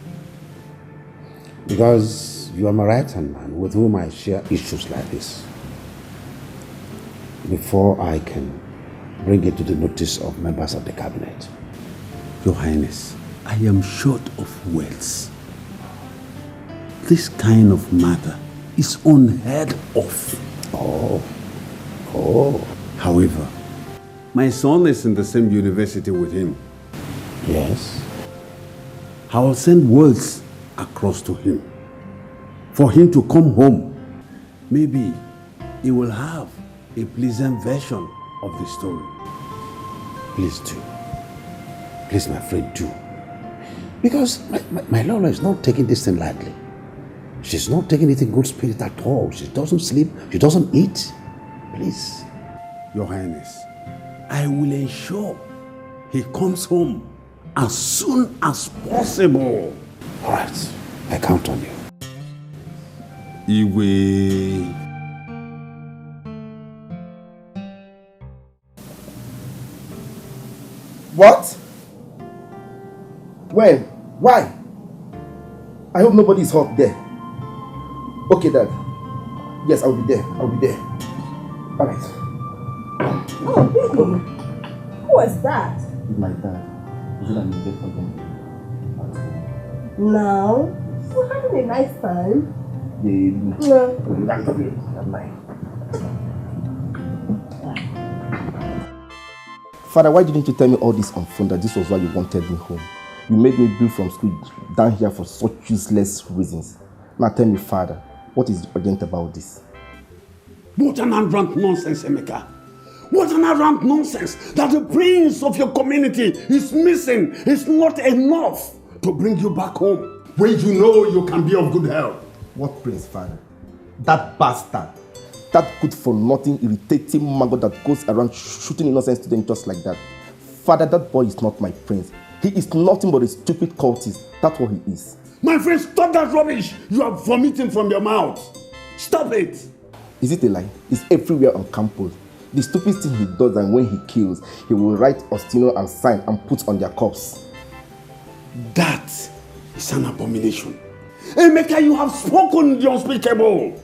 Because you are my right hand man with whom I share issues like this. Before I can bring it to the notice of members of the cabinet. Your Highness, I am short of words. This kind of matter is unheard of. Oh. Oh. However, my son is in the same university with him. Yes. I will send words across to him for him to come home. Maybe he will have a pleasant version of the story. Please do. Please, my friend, do. Because my, my, my Lola is not taking this thing lightly. She's not taking it in good spirit at all. She doesn't sleep, she doesn't eat. Please. Your Highness, I will ensure he comes home as soon as possible. All right, I count on you. Igwe. What? When? Why? I hope nobody is hurt there. Okay, Dad. Yes, I'll be there. I'll be there. All right. Oh, baby. Who was that? It's my dad. Is it an invite for them? Now, we're having a nice time. They Yeah. Father, why didn't you tell me all this on phone that this was why you wanted me home? You made me bill from school down here for such useless reasons. Now tell me, Father, what is urgent about this? What an arrant nonsense, Emeka. What an arrant nonsense that the prince of your community is missing is not enough to bring you back home when you know you can be of good help. What prince, Father? That bastard. That good for nothing, irritating maggot that goes around shooting innocent students just like that. Father, that boy is not my prince. He is nothing but a stupid cultist. That's what he is. My friend, stop that rubbish you are vomiting from your mouth. Stop it. Is it a lie? It's everywhere on campus. The stupid thing he does, and when he kills, he will write Ostino and sign and put on their corpse. That is an abomination. Emeka, you have spoken the unspeakable.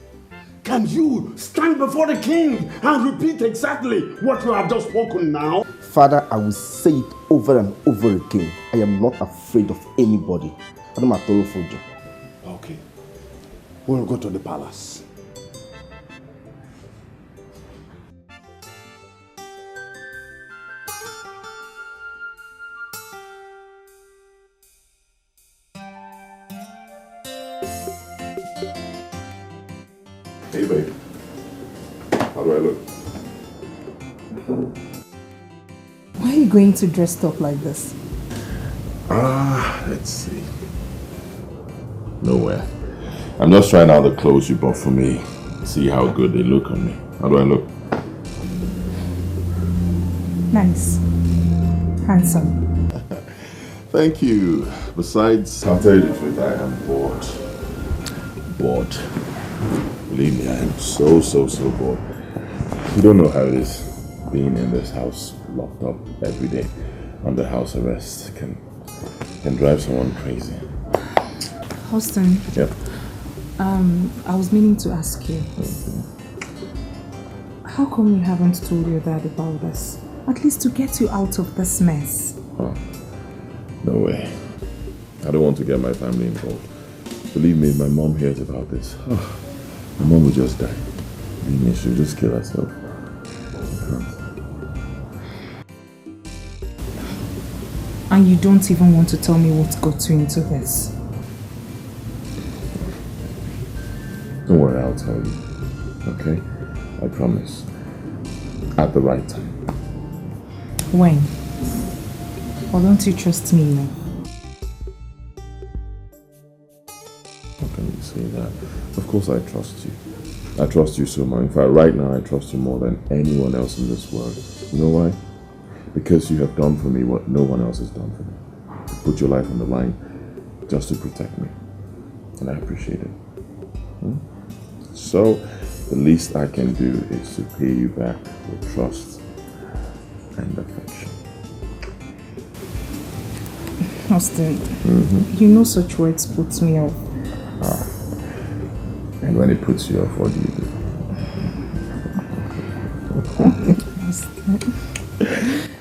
Can you stand before the king and repeat exactly what you have just spoken now? Father, I will say it over and over again. I am not afraid of anybody. Adam Atoro Fojo. Okay. We'll go to the palace. Hey, babe. How do I look? Why are you going to dress up like this? Ah, let's see. Nowhere. I'm just trying out the clothes you bought for me. See how good they look on me. How do I look? Nice. Handsome. Thank you. Besides, I'll tell you the truth, I am bored. Bored. Believe me, I am so, so, so bored. You don't know how it is being in this house, locked up every day under house arrest. Can can drive someone crazy. Austin, Yep. um, I was meaning to ask you. How come you haven't told your dad about this? At least to get you out of this mess. No way. I don't want to get my family involved. Believe me, if my mom hears about this, my mom will just die. Believe me, she'll just kill herself. I can't. And you don't even want to tell me what got you into this. Don't worry, I'll tell you. Okay? I promise. At the right time. When? Or don't you trust me now? How can you say that? Of course I trust you. I trust you so much. In fact, right now I trust you more than anyone else in this world. You know why? Because you have done for me what no one else has done for me. You put your life on the line just to protect me. And I appreciate it. Hmm? So, the least I can do is to pay you back with trust and affection. Austin, you know such words put me off. And when it puts you off, what do you do?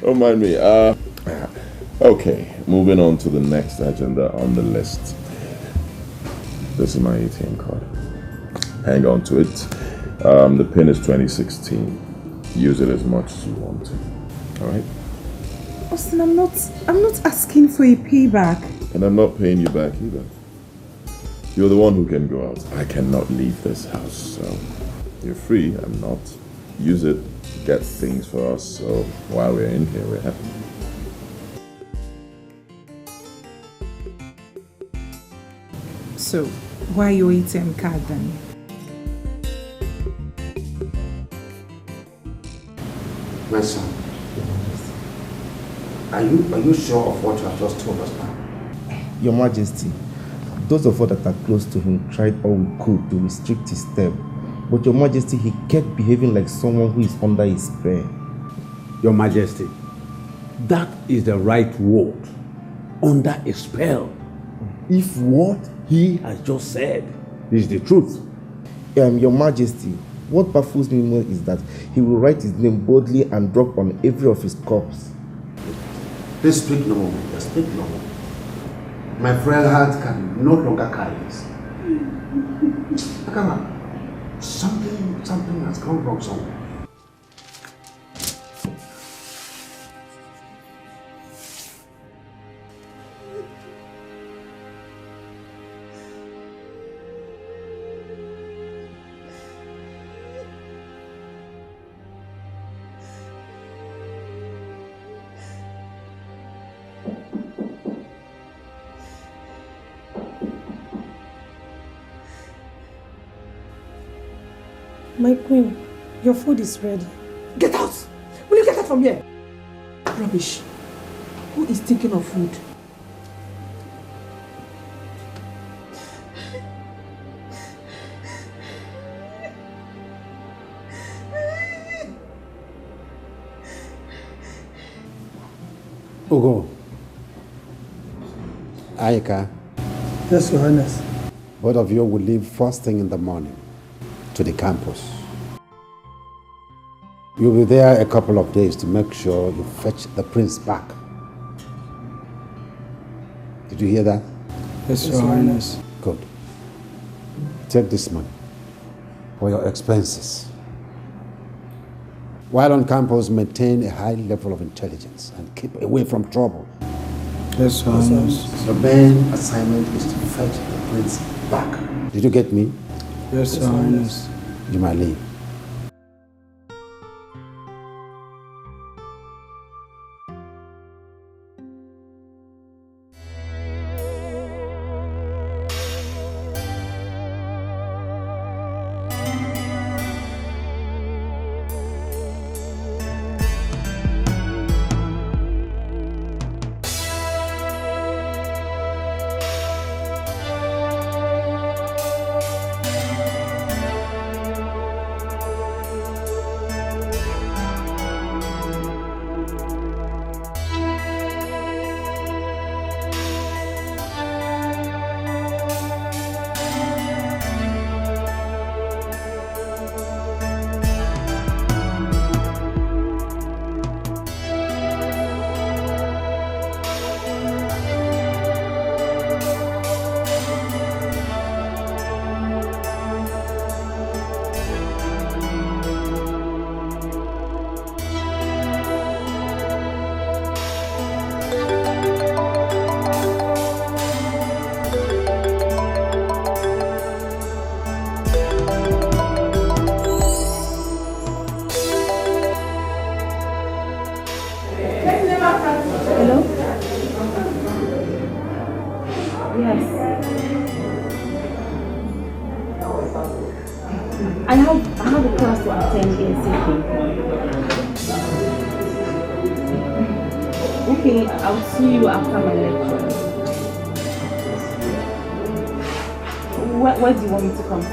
Don't mind me. Uh, okay, moving on to the next agenda on the list. This is my A T M card. Hang on to it. Um, the pin is twenty sixteen. Use it as much as you want to. All right? Austin, I'm not I'm not asking for a payback. And I'm not paying you back either. You're the one who can go out. I cannot leave this house, so you're free. I'm not. Use it to get things for us. So while we're in here, we're happy. So, why your A T M card then? My son, are you are you sure of what you have just told us now? Your Majesty, those of us that are close to him tried all we could to restrict his step. But Your Majesty, he kept behaving like someone who is under a spell. Your Majesty, that is the right word. Under a spell. If what he has just said is the truth. Um, Your Majesty, what baffles me more is that he will write his name boldly and drop on every of his corpse. Please speak no more, Victor. Speak no more. My frail heart can no longer carry this. Akama, something, something has gone wrong somewhere. My queen, your food is ready. Get out! Will you get out from here? Rubbish. Who is thinking of food? Ogo. Aika. Yes, Your Highness. Both of you will leave first thing in the morning to the campus. You'll be there a couple of days to make sure you fetch the prince back. Did you hear that? Yes, Your Highness. Good. Take this money for your expenses. While on campus, maintain a high level of intelligence and keep away from trouble. Yes, Your Highness. The main assignment is to fetch the prince back. Did you get me? Yes, Your Highness. You may leave. Hello? Yes. I have I have a class to attend in city. Okay, I'll see you after my lecture. Where, where do you want me to come to?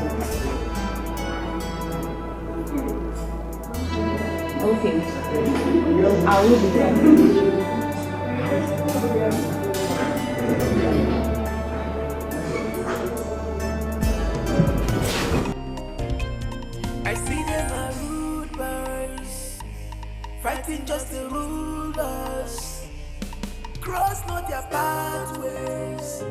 Okay. I will be there. I see them are rude boys, fighting just the rulers. Cross not their pathways,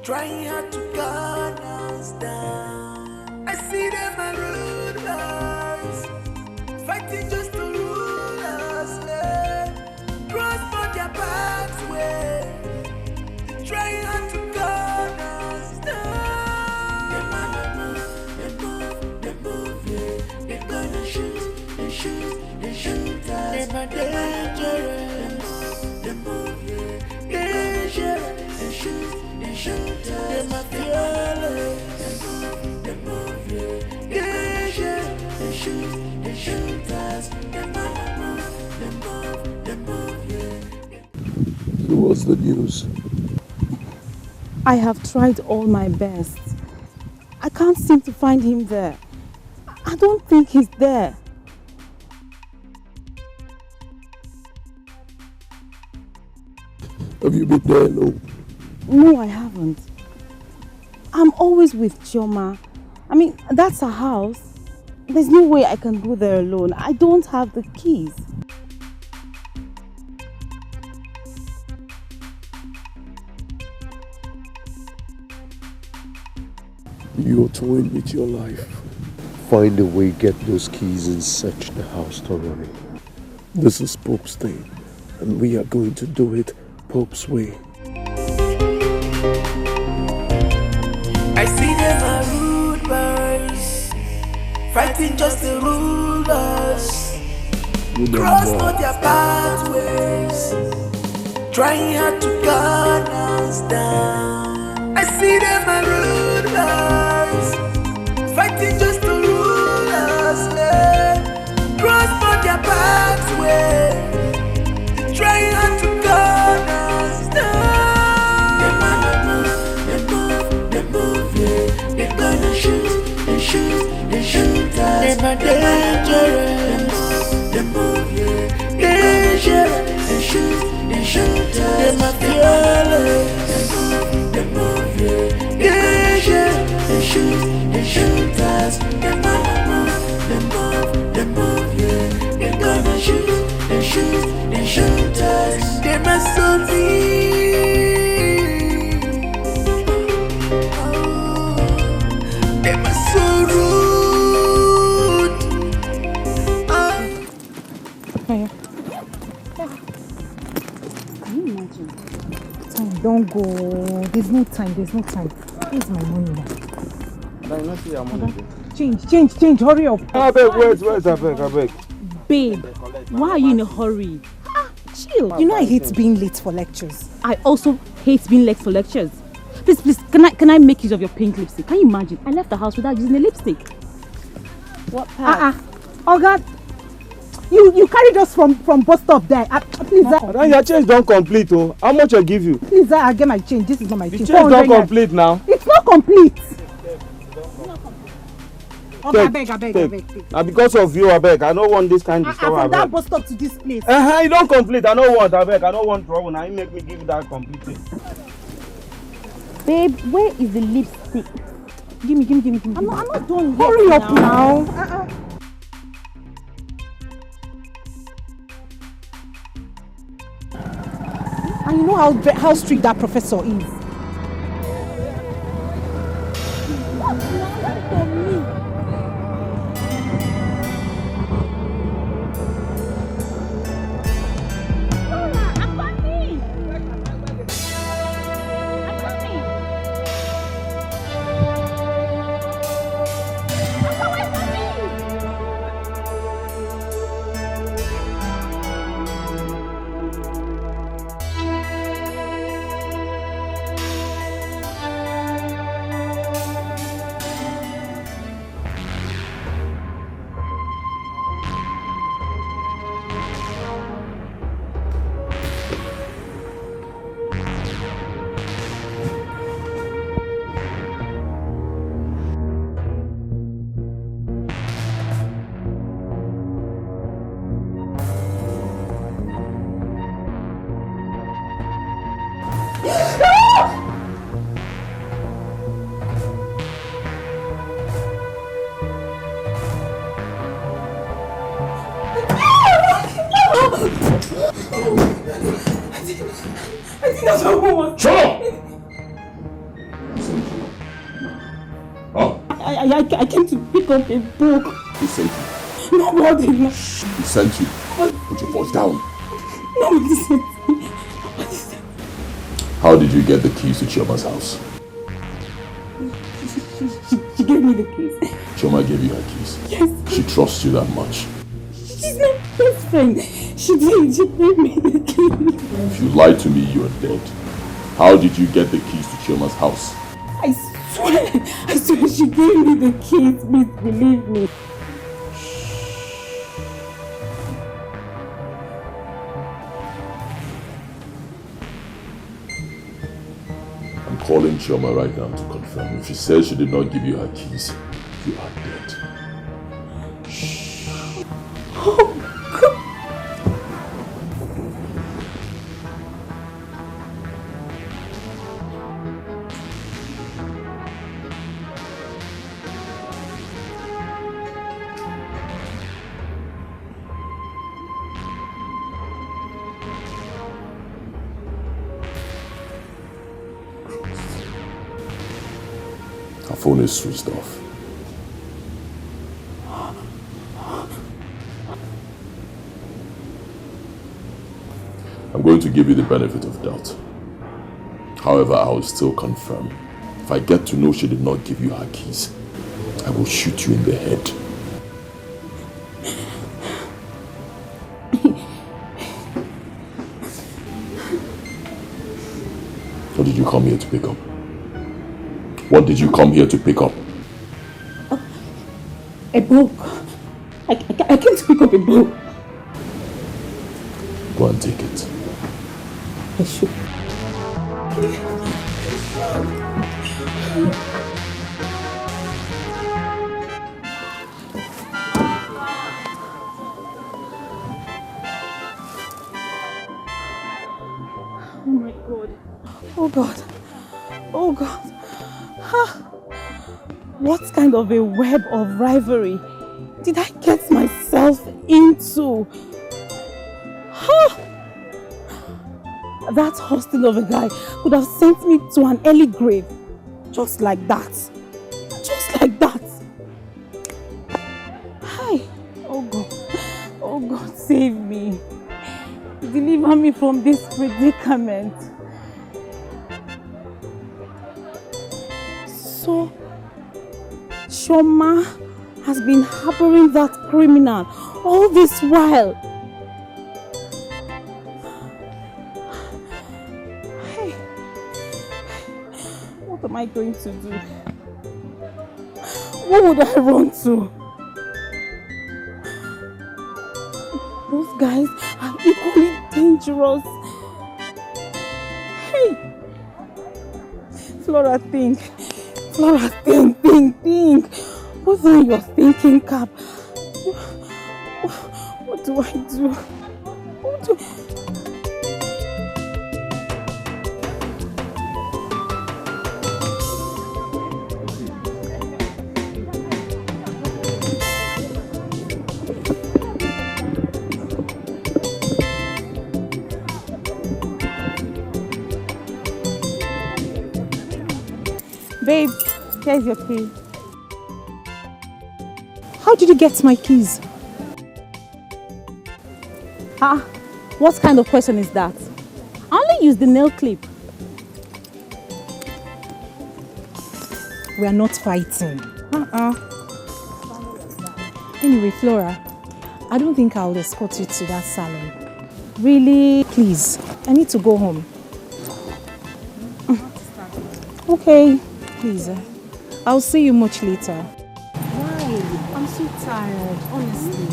trying hard to gun us down. I see them are rude boys, fighting just to rule us. Cross not their pathway, trying hard to gun us down. They man, they move, they move, they move, yeah. They gonna shoot, they shoot, they shoot us. They man, they dangerous. They move, yeah. Dangerous. They shoot, they shoot us. They man, fearless. They move, they move, yeah. Dangerous. They shoot, they shoot us. They man, they move, they move, they move, yeah. So what's the news? I have tried all my best. I can't seem to find him there. I don't think he's there. Have you been there alone? No, I haven't. I'm always with Chioma. I mean, that's her house. There's no way I can go there alone. I don't have the keys. You're toying with your life. Find a way, get those keys and search the house thoroughly. This is Pope's thing, and we are going to do it Pope's way. I see them are rude boys, fighting just the rulers. Cross not their pathways, trying hard to gun us down. I see them are rude boys, fighting just to rule us. Cross not their pathway, trying hard to gun us down. They man, they move, they move, they move, yeah. They gonna shoot, they shoot, they shoot us. They man, dangerous. They move, they move, yeah. Dangerous. They shoot, they shoot us. They man, fearless. They move, they move, yeah. Dangerous. Dem are so rude. Ah. Can you imagine? Time don't go. There's no time. There's no time. Where's my money now? But you not see your money. Change, change, change. Hurry up. Abeg, wait, wait, abeg, abeg. Babe, why are you in a hurry? Ah, chill. You know I hate being late for lectures. I also hate being late for lectures. Please, please, can I can I make use of your pink lipstick? Can you imagine? I left the house without using a lipstick. What part? Uh-uh. Oga, you you carried us from from bus stop there. Uh, please, uh, Madam, your change don complete o. How much I give you? Please, uh, I get my change. This is not my change. The change don complete now. It's not complete. Oga, abeg, abeg, abeg. Na because of you, abeg. I no want this kind of disturb, abeg. From that bus stop to this place. Uh-huh, you don complete. I no want, abeg. I no want trouble. Now you make me give you that complete thing. Babe, where is the lipstick? Give me, give me, give me, give me. I'm not, I'm not done yet. Hurry up now. Uh-uh. And you know how ve- how strict that professor is. I think that's what I want. Shut up! Huh? I, I, I, I came to pick up a book. Who sent you? Nobody. Who sent you? Put your foot down. Nobody sent me. Nobody sent me. How did you get the keys to Chioma's house? She, she, she, she gave me the keys. Chioma gave you her keys? Yes. She trusts you that much? She's my best friend. She did. She gave me the keys. If you lie to me, you're dead. How did you get the keys to Chioma's house? I swear, I swear she gave me the keys. Please believe me. I'm calling Chioma right now to confirm. If she says she did not give you her keys, you are dead. Oh, God. Her phone is switched off. I'm going to give you the benefit of doubt. However, I will still confirm. If I get to know she did not give you her keys, I will shoot you in the head. What did you come here to pick up? What did you come here to pick up? A book. I, I, I came to pick up a book. Go and take it. I should. Oh my God. Oh God. Oh God. Ha! What kind of a web of rivalry did I get myself into? Ha! That hosting of a guy could have sent me to an early grave. Just like that. Just like that. Hi. Oh God. Oh God, save me. Deliver me from this predicament. So, Shoma has been harboring that criminal all this while. Hey, what am I going to do? Who would I run to? Both guys are equally dangerous. Hey! Flora, think. Flora, think, think, think. Put on your thinking cap. What do I do? What do Babe, here's your key. How did you get my keys? Ah, what kind of question is that? I only used the nail clip. We are not fighting. Uh-uh. Anyway, Flora, I don't think I'll escort you to that salon. Really? Please, I need to go home. Okay, please. Uh, I'll see you much later. Why? I'm so tired, honestly.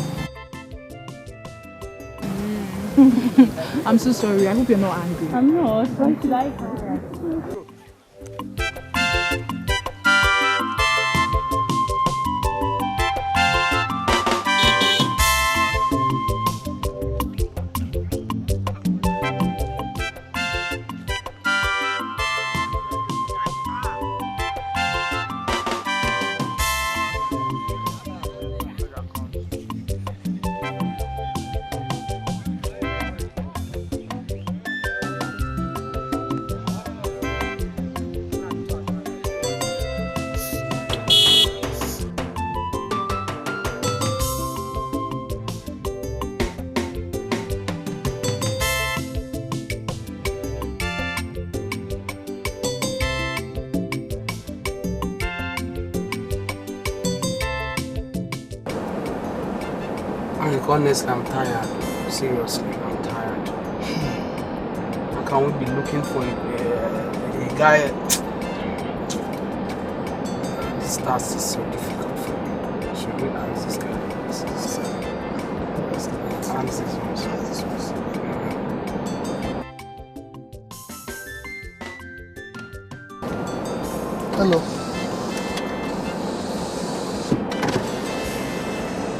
I'm so sorry. I hope you're not angry. I'm not. Why should I cry? And honestly, I'm tired. Seriously, I'm tired. How can we be looking for a, a, a guy? This task is so difficult for me. Should we ask this guy? Ask this guy. Ask this one. Ask this one. Hello.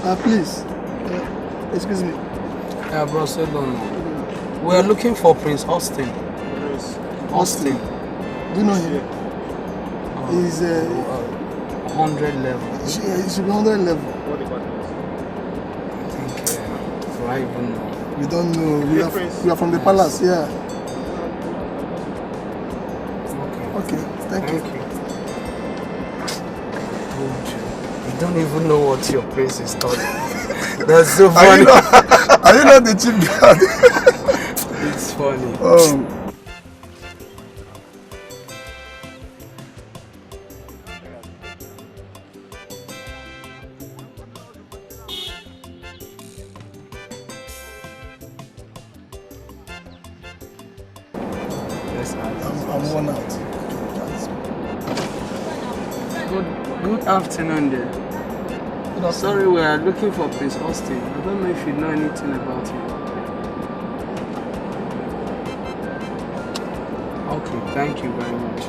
Uh, please. Uh, excuse me. Yeah, bro, sit down. We are looking for Prince Austin. Prince Austin. Do you know him? Uh, He's uh, uh, hundred level. He should, he should be hundred level. I think, uh, do I even know? We don't know. We are, we are from the palace, yeah. Okay. Okay, thank you. Thank you. I told you. You don't even know what your prince is talking. That's so Are you funny. not, are you not the chief guard? It's funny. Um, Yes, sir. I'm, I'm worn out. Good, good afternoon there. Good afternoon. Sorry, we are looking for Prince Austin. I don't know if you know anything about him. Okay, thank you very much.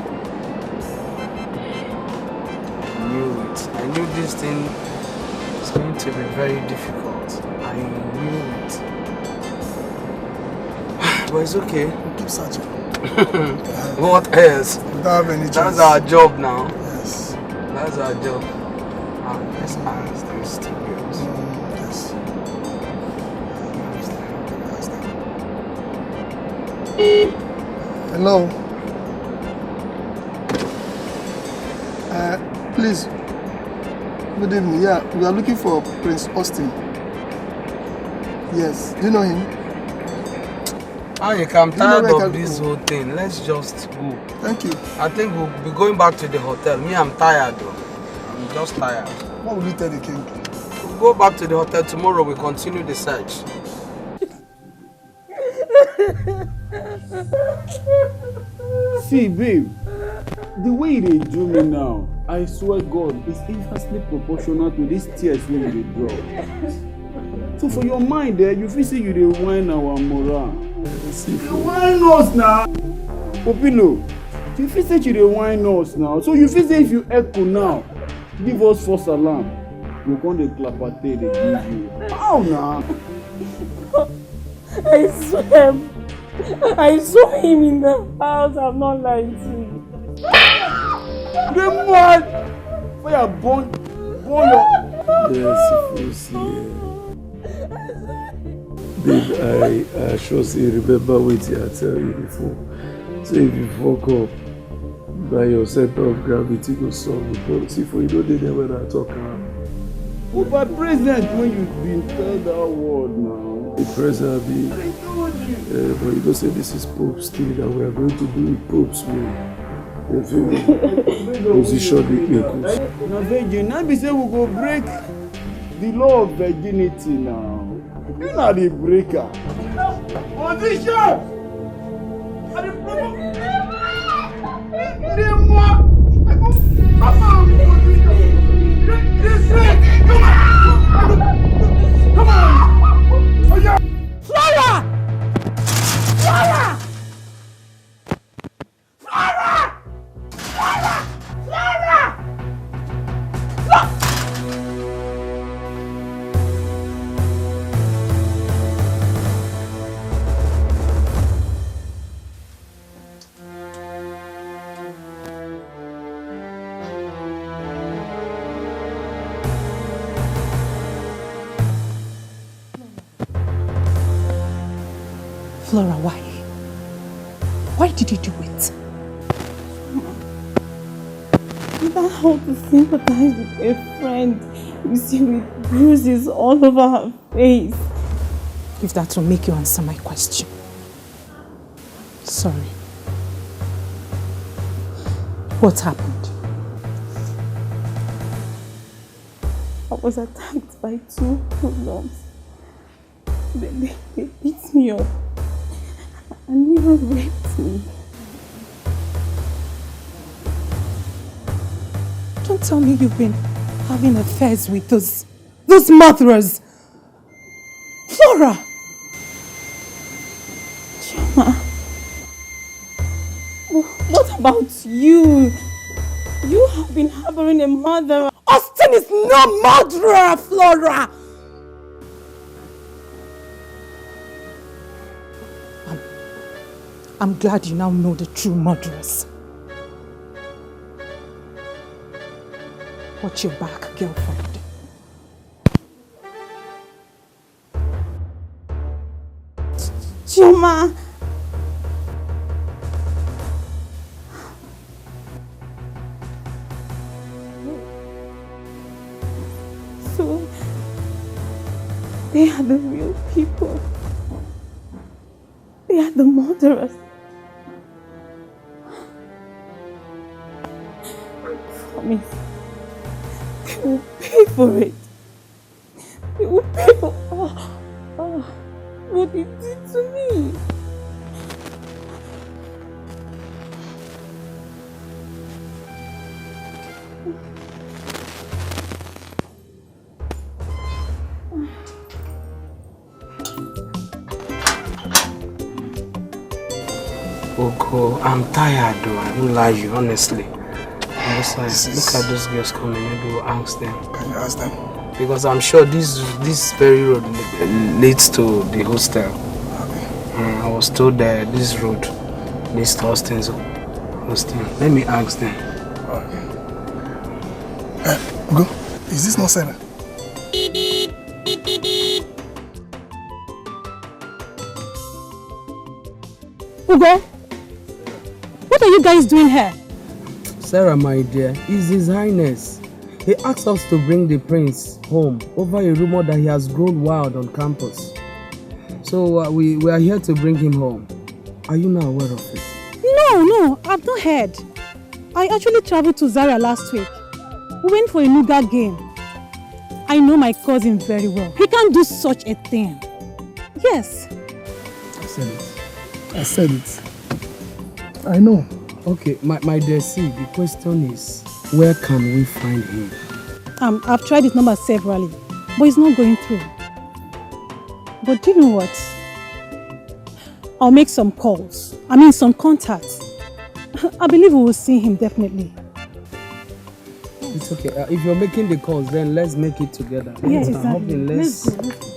I knew it. I knew this thing is going to be very difficult. I knew it. But it's okay. We'll keep searching. What else? We don't have any choice. That's our job now. Yes. That's our job. Ah, let's ask these two girls. Mm, yes. Ask them. Ask them. Hello. Uh, please. Good evening. Yeah, we are looking for Prince Austin. Yes. Do you know him? Ayika, I'm tired of this whole thing. Let's just go. Thank you. I think we'll be going back to the hotel. Me, I'm tired though. I'm just tired. What will you tell the king? We'll go back to the hotel tomorrow. We continue the search. See, babe, the way they do me now, I swear God, is inversely proportional to these tears wey you dey drop. So for your mind, eh, you feel say you dey whine our morale. You dey whine us now. Popilo, you feel say you dey whine us now. So you feel say if you echo now, give us false alarm, we come dey clap our tail dey give you. How now? I swear, I saw him in the house. I'm not lying to you. The man! Fire burn, burn your. Yes, if you see it. Babe, I, I sure say you remember wetin I tell you before. So if you fuck up, na your center of gravity go solve the problem. See, for you no dey there when I talk am. But by present when you been tell that word now. The present be. I told you. Uh, but you know say this is Pope's thing that we are going to do with Pope's will. You feel me? Position the equals. Na virgin, na be say we go break the law of virginity now. You na the breaker. Position! I dey promote. Dey mwa. I go. Come on, position. Dey, dey say, come on. Come on. Oh yeah. Flora! Flora! Flora! Flora! Flora! Flo- Flora, why? Why did you do it? Without how to sympathize with a friend, you see, with bruises all over her face. If that will make you answer my question. Sorry. What happened? I was attacked by two hoodlums. They, they, they beat me up and even raped me. Don't tell me you've been having affairs with those, those murderers. Flora! Chioma, what about you? You have been harboring a murderer. Austin is no murderer, Flora! I'm, I'm glad you now know the true murderers. Watch your back, girlfriend. Chioma! So, they are the real people. They are the murderers. I promise. They will pay for it. They will pay for all, all what they did to me. Oko, I'm tired though, I won't lie you, honestly. Honestly, look at those girls coming, maybe we'll ask them. Can you ask them? Because I'm sure this this very road leads to the hostel. Okay. Uh, I was told that this road leads to Austin's hostel. Let me ask them. Okay. Uh, go. Is this not Sarah? Who Ugo, what are you guys doing here? Sarah, my dear, is His Highness. He asked us to bring the prince home over a rumor that he has grown wild on campus. So uh, we, we are here to bring him home. Are you now aware of it? No, no, I've not heard. I actually traveled to Zaria last week. We went for a Nuga game. I know my cousin very well. He can't do such a thing. Yes. I said it. I said it. I know. Okay, my, my dear, see, the question is, where can we find him? Um, I've tried his number severally, but it's not going through. But do you know what? I'll make some calls. I mean, some contacts. I believe we will see him definitely. It's okay. Uh, if you're making the calls, then let's make it together. Yeah, Let's exactly. hop in, Let's let's go. Let's go.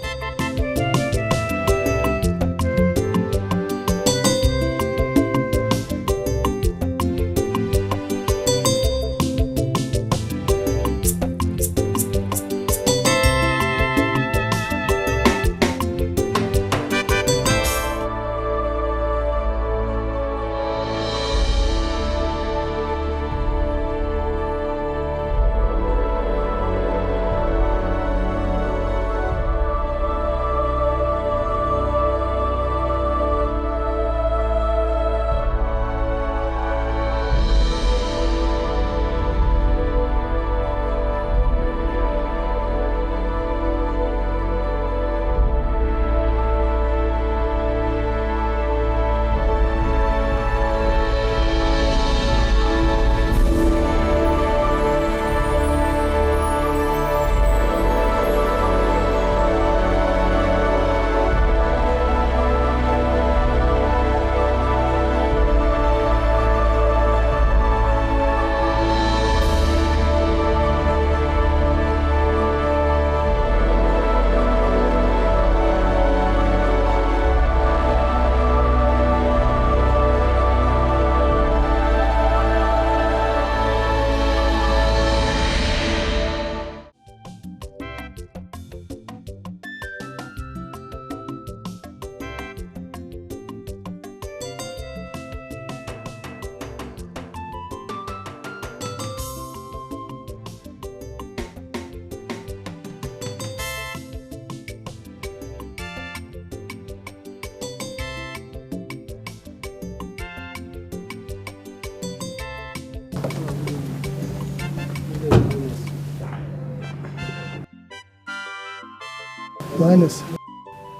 Your Highness.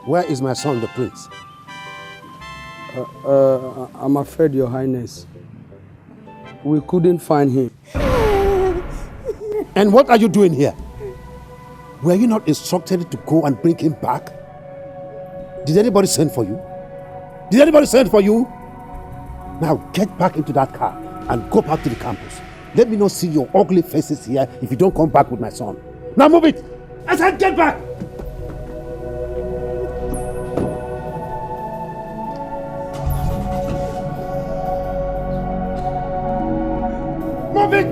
Where is my son, the prince? Uh, uh, I'm afraid, Your Highness. We couldn't find him. And what are you doing here? Were you not instructed to go and bring him back? Did anybody send for you? Did anybody send for you? Now get back into that car and go back to the campus. Let me not see your ugly faces here if you don't come back with my son. Now move it! I said get back! Move it!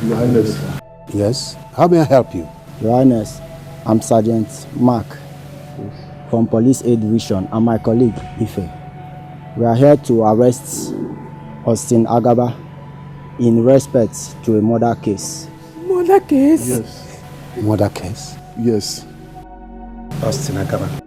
Your Highness. Yes? How may I help you? Your Highness, I'm Sergeant Mark from Police A Division and my colleague Ife. We are here to arrest Austin Agaba in respect to a murder case. Murder case? Yes. Murder case? Yes. Austin Agaba.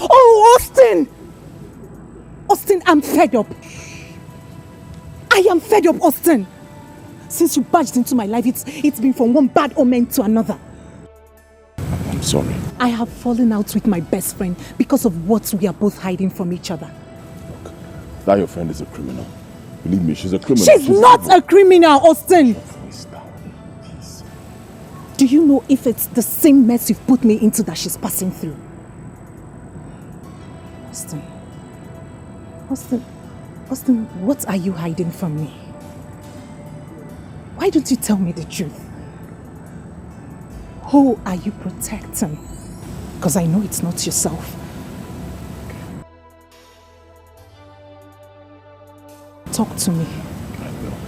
Oh, Austin! Austin, I'm fed up. I I am fed up, Austin. Since you barged into my life, it's, it's been from one bad omen to another. I'm sorry. I have fallen out with my best friend because of what we are both hiding from each other. That your friend is a criminal. Believe me, she's a criminal. She's not a criminal, Austin. Do you know if it's the same mess you've put me into that she's passing through? Austin. Austin. Austin, what are you hiding from me? Why don't you tell me the truth? Who are you protecting? Because I know it's not yourself. Talk to me.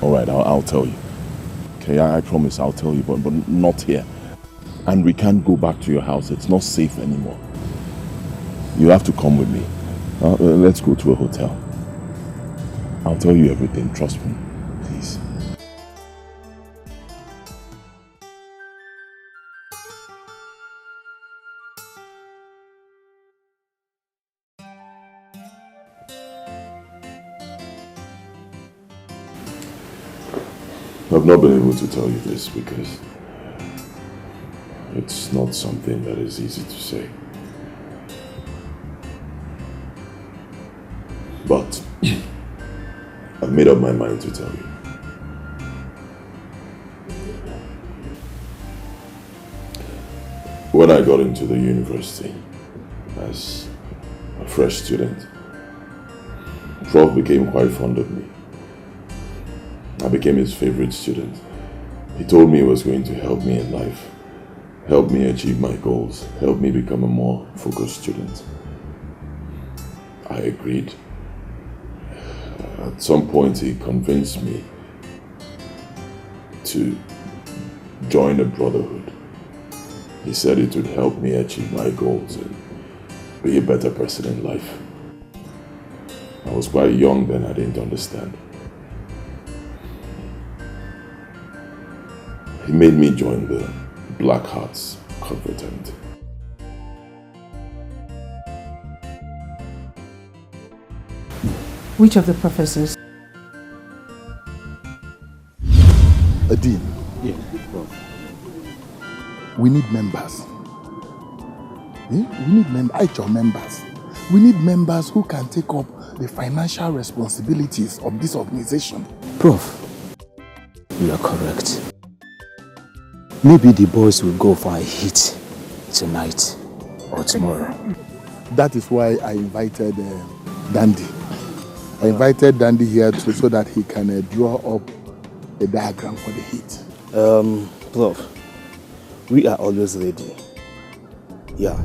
All right, I'll, I'll tell you. Okay, I, I promise I'll tell you, but, but not here. And we can't go back to your house. It's not safe anymore. You have to come with me. Uh, uh, let's go to a hotel. I'll tell you everything. Trust me, please. I've not been able to tell you this because it's not something that is easy to say. But I've made up my mind to tell you. When I got into the university as a fresh student, Prof became quite fond of me. I became his favorite student. He told me he was going to help me in life, help me achieve my goals, help me become a more focused student. I agreed. At some point, he convinced me to join a brotherhood. He said it would help me achieve my goals and be a better person in life. I was quite young then, I didn't understand. He made me join the Black Hearts Confraternity. Which of the professors? Adin. Yeah. We need members. Eh? We need mem- I your members. We need members who can take up the financial responsibilities of this organization. Prof, you are correct. Maybe the boys will go for a hit tonight or tomorrow. That is why I invited uh, Dandy. I invited Dandy here to, so that he can uh, draw up a diagram for the heat. Um, Prof, we are always ready. Yeah.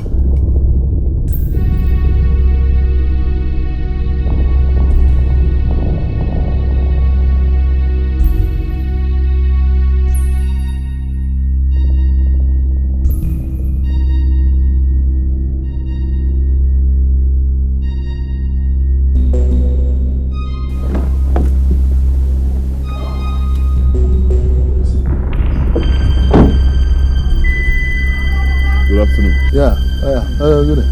Good afternoon. Yeah, yeah, uh, good day.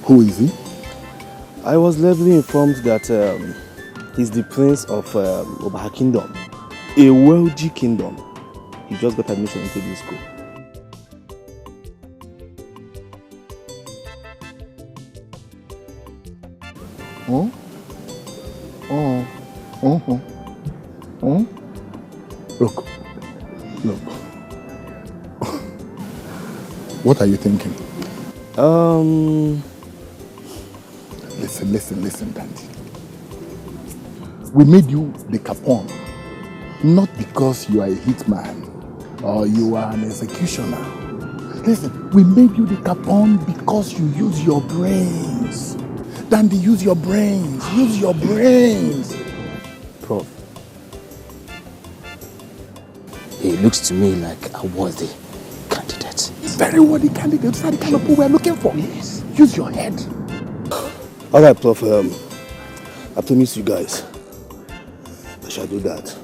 Who is he? I was lately informed that um, he's the prince of um, Obaha Kingdom, a wealthy kingdom. He just got admission into this school. Hmm? Hmm? Hmm? Hmm? Look. Look. What are you thinking? Um. Listen, listen, listen, Dandy. We made you the capon not because you are a hitman or you are an executioner. Listen, we made you the capon because you use your brains. Dandy, use your brains. Use your brains. Prof, he looks to me like a worthy candidate. Very worthy candidate. Those are the kind of people we're looking for. Yes. Use your head. All right, Prof. Um, I promise you guys, I shall do that.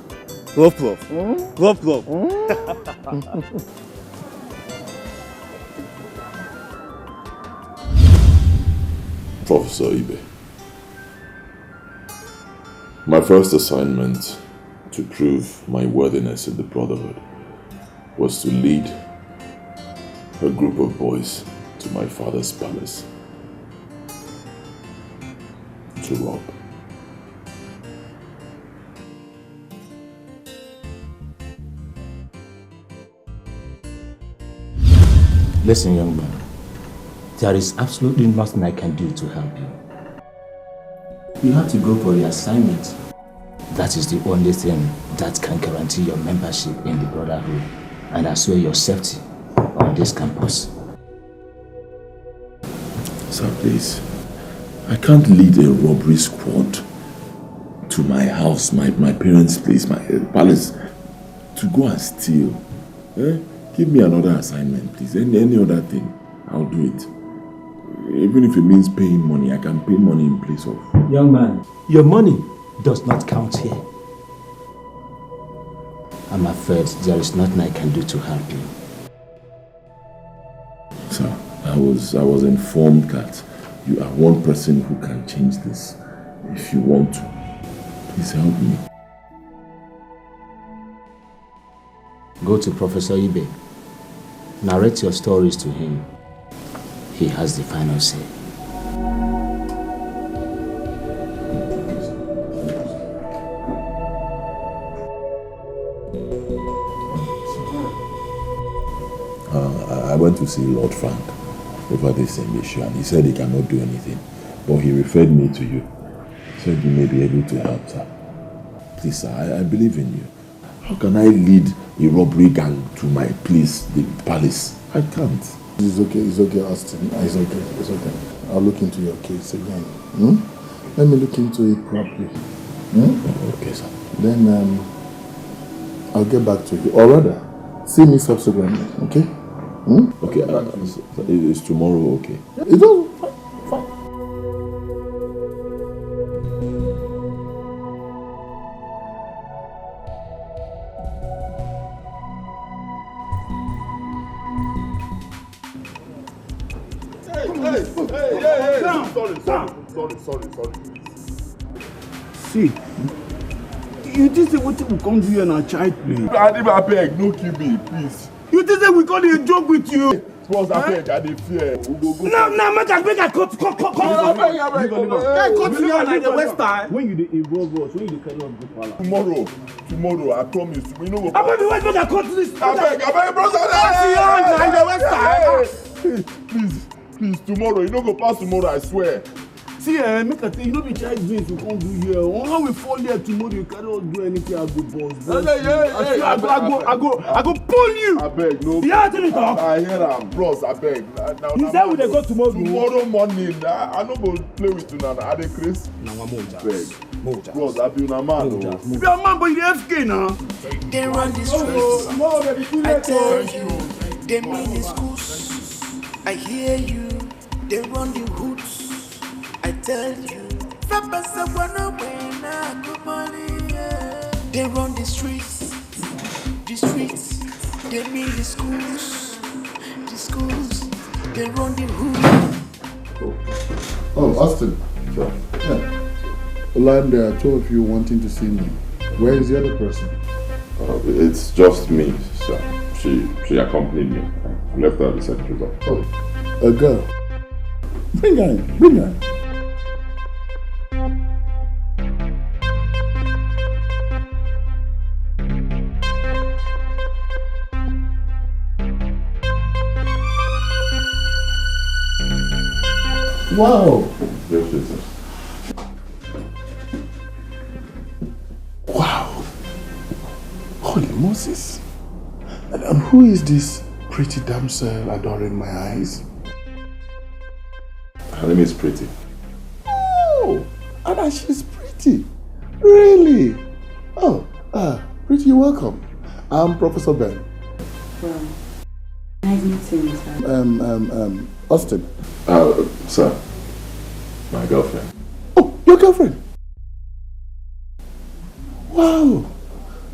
Prof, Prof. Prof, Prof. Professor Ibe, my first assignment to prove my worthiness in the Brotherhood was to lead a group of boys to my father's palace to rob. Listen, young man, there is absolutely nothing I can do to help you. You have to go for the assignment. That is the only thing that can guarantee your membership in the Brotherhood and as well your safety on this campus. Sir, please. I can't lead a robbery squad to my house, my, my parents' place, my uh, palace, to go and steal. Eh? Give me another assignment, please. Any, any other thing, I'll do it. Even if it means paying money, I can pay money in place of. Young man, your money does not count here. I'm afraid there is nothing I can do to help you. Sir, I was I was informed that you are one person who can change this. If you want to, please help me. Go to Professor Ibe. Narrate your stories to him. He has the final say. Uh, I went to see Lord Frank over this same issue, and he said he cannot do anything. But he referred me to you. He said you may be able to help, sir. Please, sir, I, I believe in you. How can I lead a robbery gang to my place, the palace? I can't. It's okay, it's okay, Austin. It's okay, it's okay. I'll look into your case again. Hmm? Let me look into it properly. Hmm? Okay, sir. Then um, I'll get back to you. Or rather, see me subsequently, okay? Hmm? Okay, uh, it's, it's tomorrow, okay? It's all fine. Fine. Hey, hey, hey, hey, hey, sorry, sorry, sorry, sorry, sorry, sorry. See, you think say wetin we come do here na child play? Adib, abeg, no kill me, please. You think say we come dey joke with you? Boss, abeg, I dey fear. We go go. Now, now, make I, make I cut, cut, cut, cut. No, abeg, abeg, abeg. Make I cut you and I dey waste time. When you dey involve us, when you dey carry us go palace. Tomorrow, tomorrow, I promise. We no go. Abeg, wait, make I cut this. Abeg, abeg, bros, abeg. Cut you and I dey waste time. Hey, please, please, tomorrow. You no go pass tomorrow, I swear. See, eh, make I tell you, no be child beans we come do here. Oh, how we fall here tomorrow, you carry us do anything, I go boss, boss. Hey, hey, hey, hey, I go, I go, I go, I go pull you. Abeg, no. You hear me talk? I hear am, bros, abeg. Na, na, you say we dey go tomorrow? Tomorrow morning, I, I no go play with una. I dey craze. Na one more. Abeg. Bros, I be una man o. You be a man, but you dey F K now. They run the streets. I tell you, they mean the schools. I hear you. They run the hoods. I tell you. They run the streets. The streets. They mean the schools. The schools. They run the hoods. Oh, Austin. Sir. Yeah. Ola, there are two of you wanting to see me. Where is the other person? Uh, it's just me, sir. She she accompanied me. I left her at the secretary. Oh, a girl. Bring her in. Bring her in. Wow! Yes, yes, sir. Wow! Holy Moses! And, and who is this pretty damsel adoring my eyes? Her name is Pretty. Oh, and she's pretty. Really? Oh, uh, Pretty, you're welcome. I'm Professor Ben. Well, nice meeting you, sir. Um, um, um, Austin. Uh, sir, my girlfriend. Oh, your girlfriend? Wow,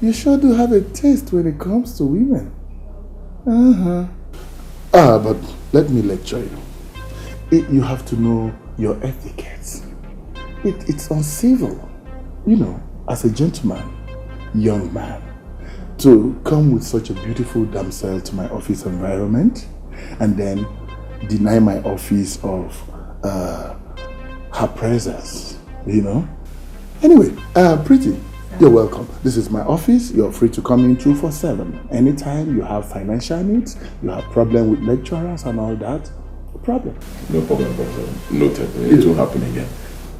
you sure do have a taste when it comes to women. Uh-huh. Ah, but let me lecture you. It, you have to know Your etiquette. It, it's uncivil. You know, as a gentleman, young man, to come with such a beautiful damsel to my office environment and then deny my office of uh, her presence, you know? Anyway, uh, Pretty, you're welcome. This is my office. You're free to come in two four seven. Anytime you have financial needs, you have problem with lecturers and all that, no problem. No problem, Doctor. Noted. It won't happen again.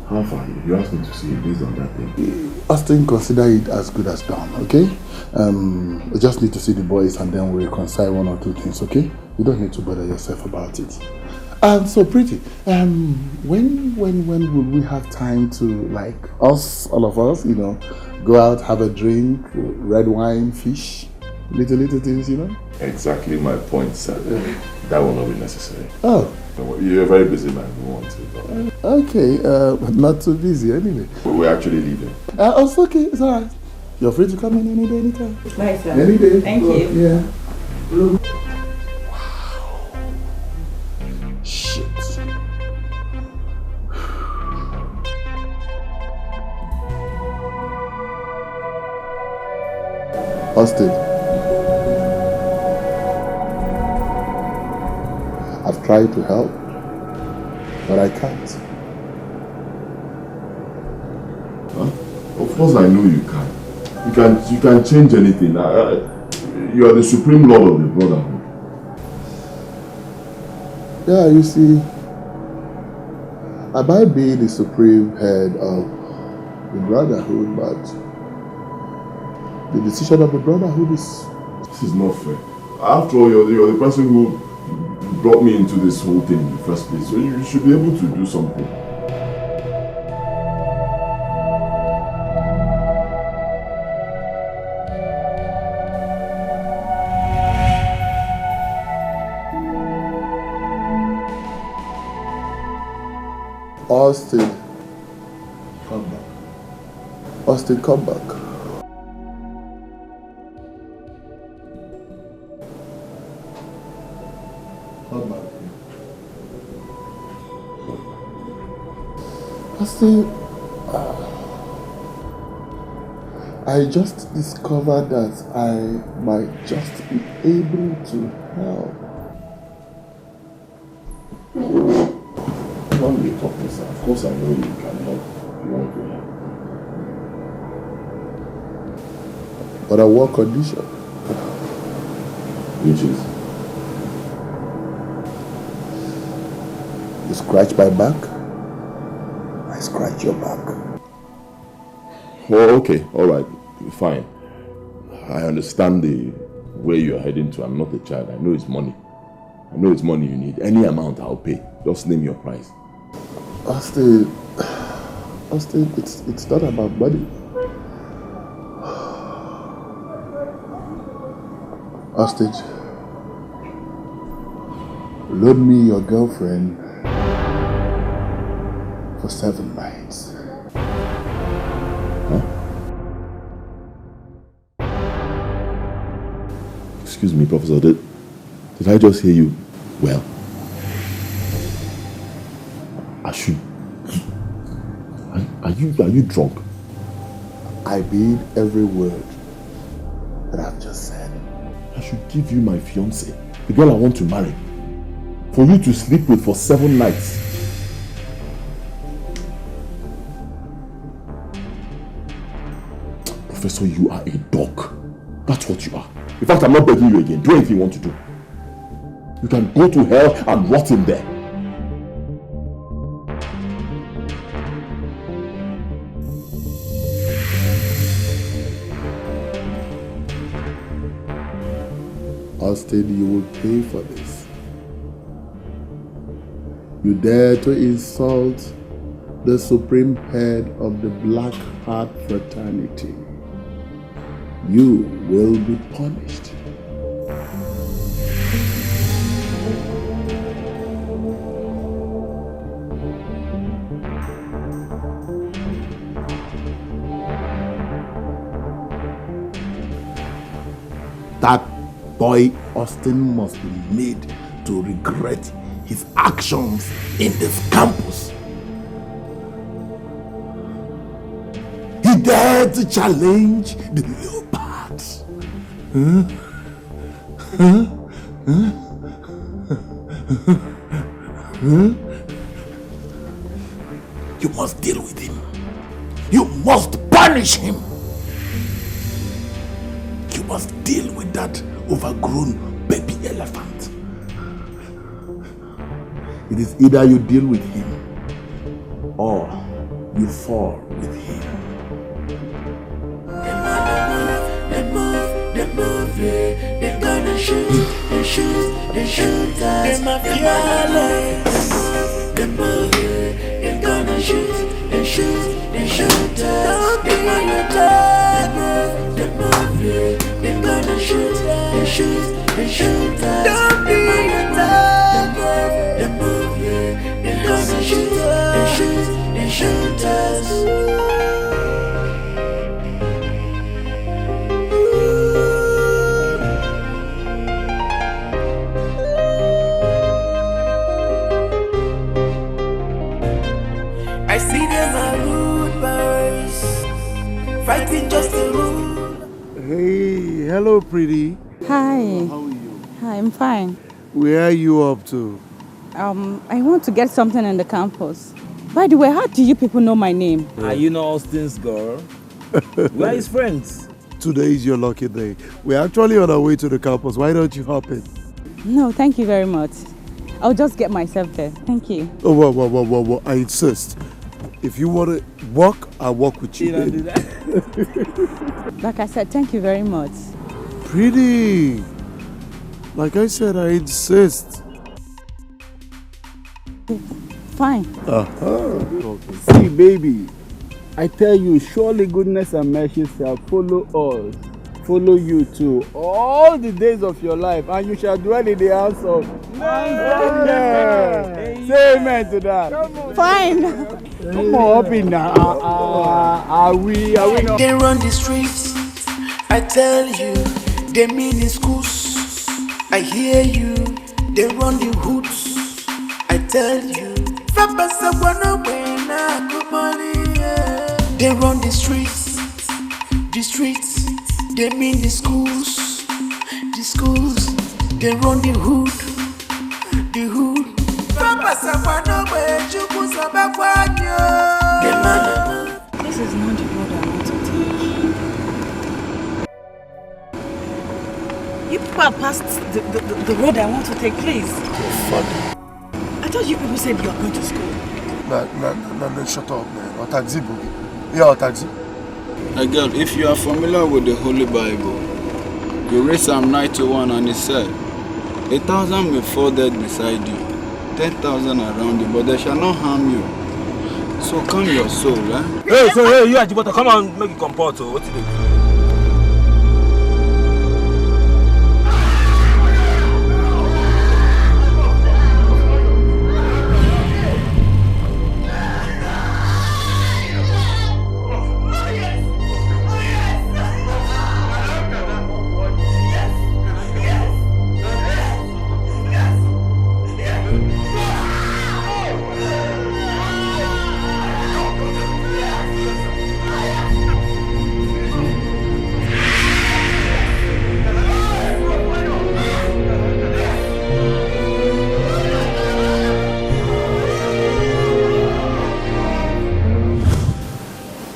How far? You asked me to see you based on that thing. Austin, consider it as good as done, okay? Um, we just need to see the boys and then we'll reconcile one or two things, okay? You don't need to bother yourself about it. Um, so Pretty, um, when when when will we have time to, like, us, all of us, you know, go out, have a drink, red wine, fish, little little things, you know? Exactly my point, sir. That will not be necessary. Oh, Don't worry. You're a very busy man. We want to go. Okay, uh, not too busy anyway. But we're actually leaving. Uh, oh, it's okay, it's alright. You're free to come in any day, anytime. Bye, sir. Any day. Thank you. Yeah. Shit. Austin, I've tried to help, but I can't. Huh? Of course, I know you can. You can you can change anything. I, I, you are the supreme lord of the brotherhood. Yeah, you see, I might be the supreme head of the brotherhood, but the decision of the brotherhood is This is not fair. After all, you're, you're the person who brought me into this whole thing in the first place. So you should be able to do something. Austin. Come back. Austin, come back. Come back here. Austin, I just discovered that I might just be able to help. Don't be talking, sir. Of course, I know you can help. You want to help. But on one condition. Which is? You scratch my back, I scratch your back. Oh, okay, all right, fine. I understand the way you're heading to. I'm not a child. I know it's money. I know it's money you need. Any amount, I'll pay. Just name your price. Austin, Austin, it's it's not about money. Austin, loan me your girlfriend for seven nights. Excuse me, Professor. Did, did I just hear you well? I should. Are, are you are you drunk? I mean every word that I've just said. I should give you my fiance, the girl I want to marry, for you to sleep with for seven nights. Professor, you are a dog. That's what you are. In fact, I'm not begging you again. Do anything you want to do. You can go to hell and rot in there. Austin, you will pay for this. You dare to insult the supreme head of the Black Heart Fraternity. You will be punished. That boy Austin must be made to regret his actions in this campus. Let's challenge the leopard. Huh? Huh? Huh? Huh? You must deal with him. You must punish him. You must deal with that overgrown baby elephant. It is either you deal with him or you fall with him. They move, they move, they move, they, they gonna shoot, they shoot, they shoot us. They mafia. They move, they move, they gonna shoot, they shoot, they shoot us. Don't be a thug. They move, they move, they gonna shoot, they shoot, they shoot us. Don't be a thug. They move, they move, they gonna shoot, they shoot, they shoot us. I see them are rude boys, fighting just to rule. Hey, hello, pretty. Hi. How are you? Hi, I'm fine. Where are you up to? Um, I want to get something in the campus. By the way, how do you people know my name? Are you not Austin's girl? We're his friends. Today is your lucky day. We're actually on our way to the campus. Why don't you hop in? No, thank you very much. I'll just get myself there. Thank you. Oh, whoa, whoa, whoa, whoa, whoa. I insist. If you want to walk, I'll walk with you. You don't do that. Like I said, thank you very much. Pretty. Like I said, I insist. Fine. Uh-huh. See, baby, I tell you, surely goodness and mercy shall follow us, follow you too, all the days of your life, and you shall dwell in the house of. Amen. Say amen to that. Fine. Come on, up in now. Are, are, are we, are we not? They run the streets, I tell you, they mean in schools. I hear you, they run the hoods. I tell you, Papa Sabwana when I come on here. They run the streets, the streets, they mean the schools, the schools, they run the hood, the hood. Papa Sabwana when you put some back on you. The man. This is not the road I want to take. You people have passed the, the, the, the road I want to take, please. Your father. I thought you people said you are going to school. No, no, no, no, no, shut up, man. Or taxi, boogie. Yeah, or taxi. My girl, if you are familiar with the Holy Bible, you read Psalm ninety-one and it said, "A thousand may fall dead beside you, ten thousand around you, but they shall not harm you." So calm your soul, eh? Hey, so hey, you Ajibota, come on, make you comport, oh, what you do?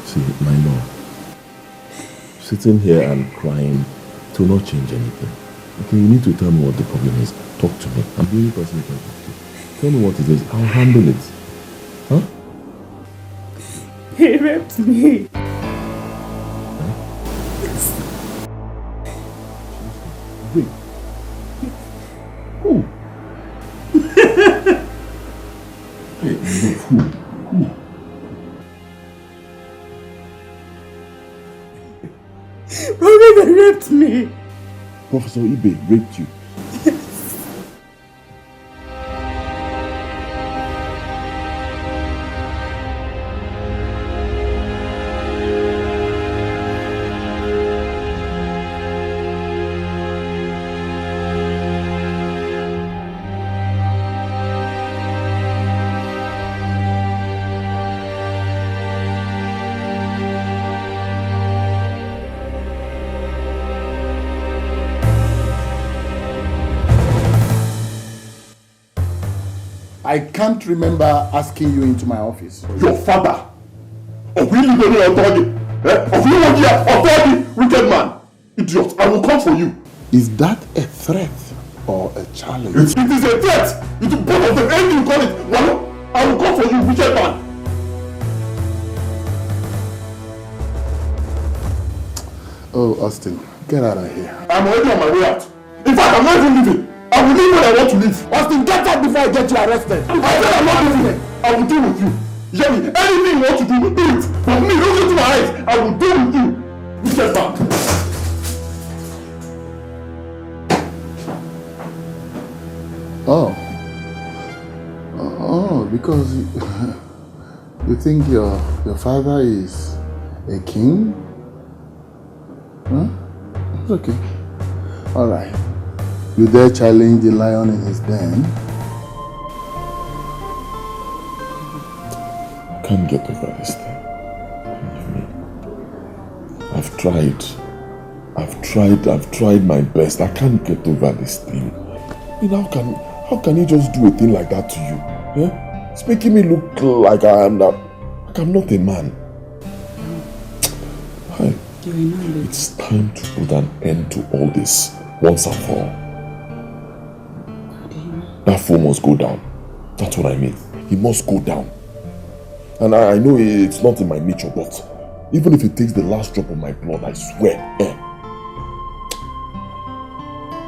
See, my love, sitting here and crying, it will not change anything. Okay, you need to tell me what the problem is. Talk to me. I'm the only person you can talk to. Tell me what it is. I'll handle it. Huh? He raped me. Wait. Who? Hey, who? Who? Professor Ibe raped you. I can't remember asking you into my office. Your father. Of you, you don't know authority. Eh? Of you, you authority, wicked man. Idiot, I will come for you. Is that a threat or a challenge? It, it is a threat. It is both of them. Anything you call it. Well, I will come for you, wicked man. Oh, Austin, get out of here. I'm already on my way out. In fact, I'm not even leaving. I will leave when I want to leave. Austin, get out before I get you arrested. I said I'm not leaving. I will deal with you. Jerry, anything you want to do, do it. But me, look into my eyes. I will deal with you. Wicked man. Oh. Oh, because you, you think your your father is a king? Huh? It's okay. All right. You dare challenge the lion in his den? I can't get over this thing. I've tried. I've tried, I've tried my best. I can't get over this thing. I mean, how can how can he just do a thing like that to you? Eh? It's making me look like I am not, like I'm not a man. Hi. It's time to put an end to all this once and for all. That fool must go down. That's what I mean. He must go down. And I, I know it's not in my nature, but even if it takes the last drop of my blood, I swear. Eh.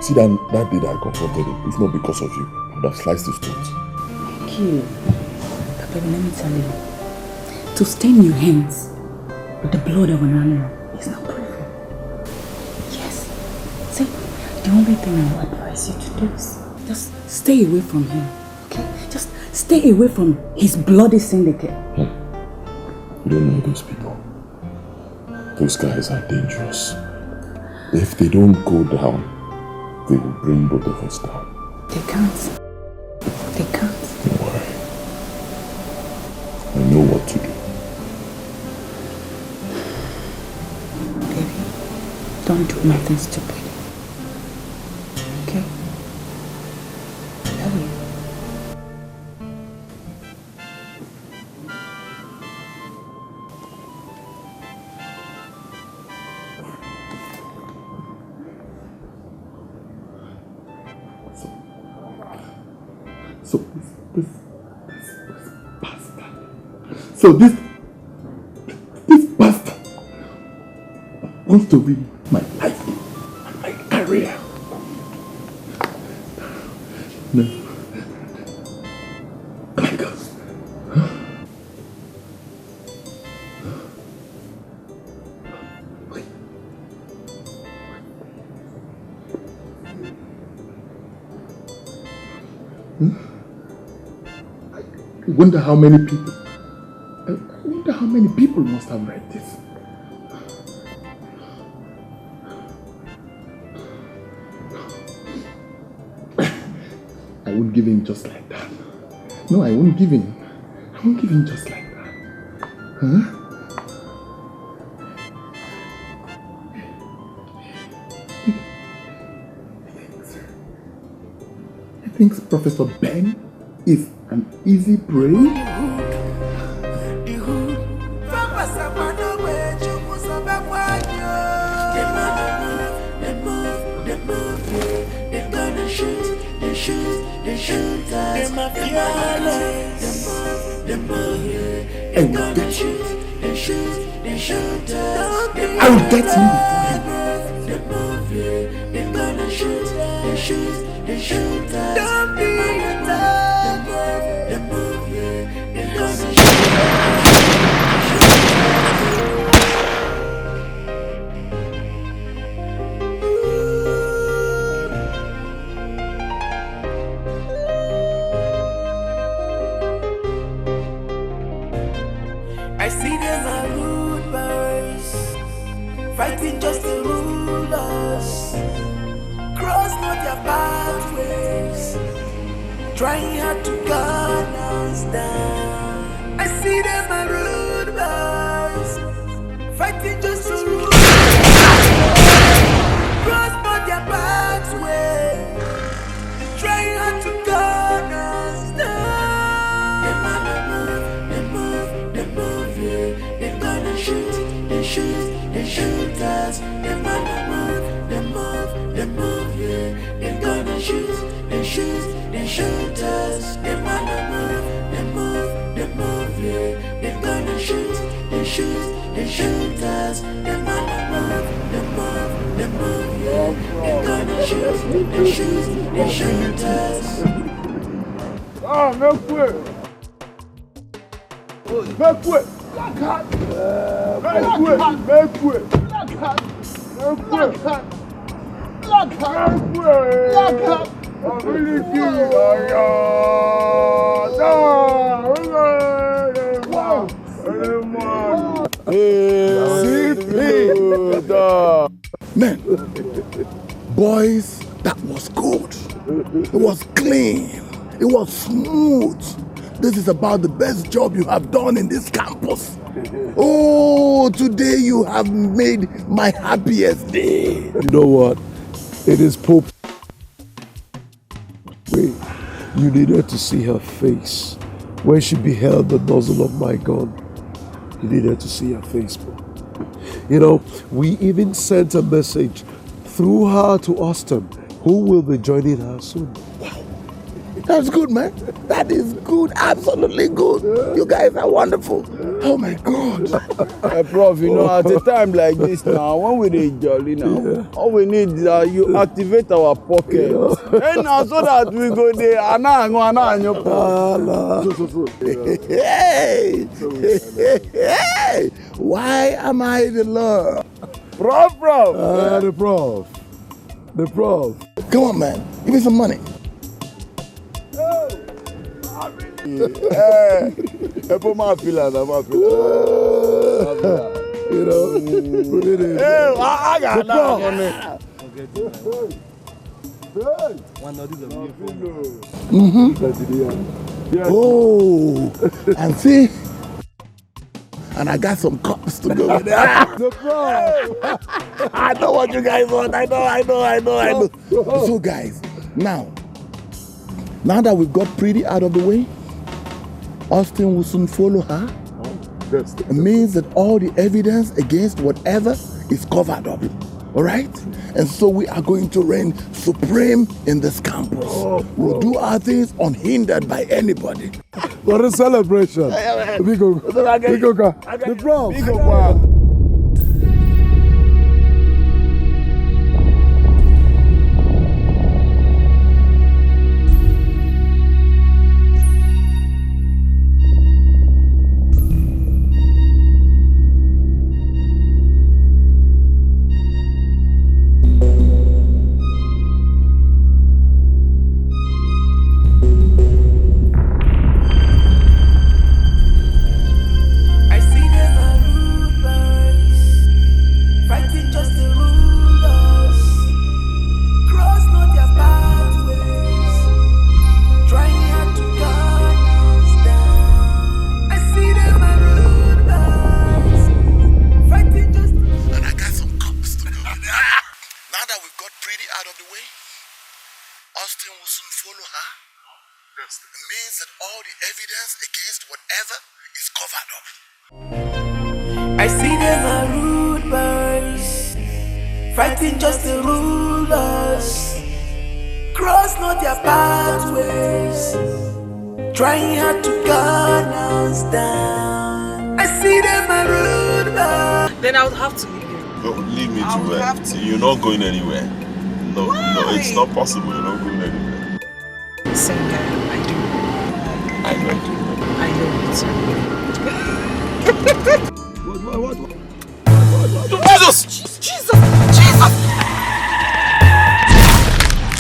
See that, that day that I confronted him, if not because of you, I would have sliced his throat. Thank you. But baby, let me tell you. To stain your hands with the blood of an animal is not proven. Yes. See, the only thing I would advise you to do is just stay away from him. Okay? Just stay away from his bloody syndicate. You don't know those people. Those guys are dangerous. If they don't go down, they will bring both of us down. They can't. They can't. Don't worry. I know what to do. Baby, don't do nothing stupid. Okay? I love you. So, so this, this, this, this bastard. So this, this bastard wants to ruin my life and my career. No. My God. Hmm? I wonder how many people. I wonder how many people must have read this. I won't give in just like that. No, I won't give in. I won't give in just like that. Huh? He thinks Professor Ben is an easy prey? I will get him before him. I see them are rude boys, fighting just to rule us. Cross not their pathways, trying hard to gun us down. I see them are rude boys, fighting just to rule us. Cross not their pathways, trying hard to gun us down. They shoot us, they man they move, they move, they move, yeah. They gonna shoot, they shoot, they shoot us, they man they move, they move, they move, yeah. They gonna shoot, they shoot, they shoot us, they man they move, they move, they move, yeah. They gonna shoot, they shoot, they shoot us. Ah, meu cu! Meu cu! Meu cu! Meu cu! Meu cu! Wow! C P! Man, boys, that was good. It was clean. It was smooth. This is about the best job you have done in this campus. Oh, today you have made my happiest day. You know what? It is Pope. Wait, you needed to see her face when she beheld the nozzle of my gun. You needed to see her face, bro. You know, we even sent a message through her to Austin, who will be joining her soon. Wow. That's good, man. That is good. Absolutely good. You guys are wonderful. Oh my God. Uh, Prof, you know, at a time like this now, when we dey jolly now, all we need is that you activate our pocket. And now so that we go there, anango, anango. Hey! Hey! Why am I the Lord? Prof, prof. Uh, the prof. The prof. Come on, man. Give me some money. Eh, ẹ bọ́ máa fi lànà, máa fi lànà. You know, we did it. Eh, a, a ga na money. Mm-hmm. Oh, and see, and I got some cups to go with that. The prof. I know what you guys want. I know, I know, I know, I know. So, guys, now, now that we've got Pretty out of the way, Austin will soon follow her. It means that all the evidence against whatever is covered up. All right? And so we are going to reign supreme in this campus. We'll do our things unhindered by anybody. What a celebration. Biko, biko ka. The prof. Biko kwa. I see them a rude boys, fighting just to rule us. Cross not their pathways, trying hard to gun us down. I see them a rude boys, fighting just to... And I got some cops to go with her. Now that we've got Pretty out of the way, Austin will soon follow her. It means that all the evidence against whatever is covered up. I see them a rude boys, fighting just to rule us. Cross not their pathways, trying hard to gun us down. I see them a rude boys. Then I would have to leave you. No, leave me to where? You're not going anywhere. No, no, it's not possible. You're not going anywhere. Singer, I do. I know you do. I know you too. What, what, what, what? Jesus! Jesus!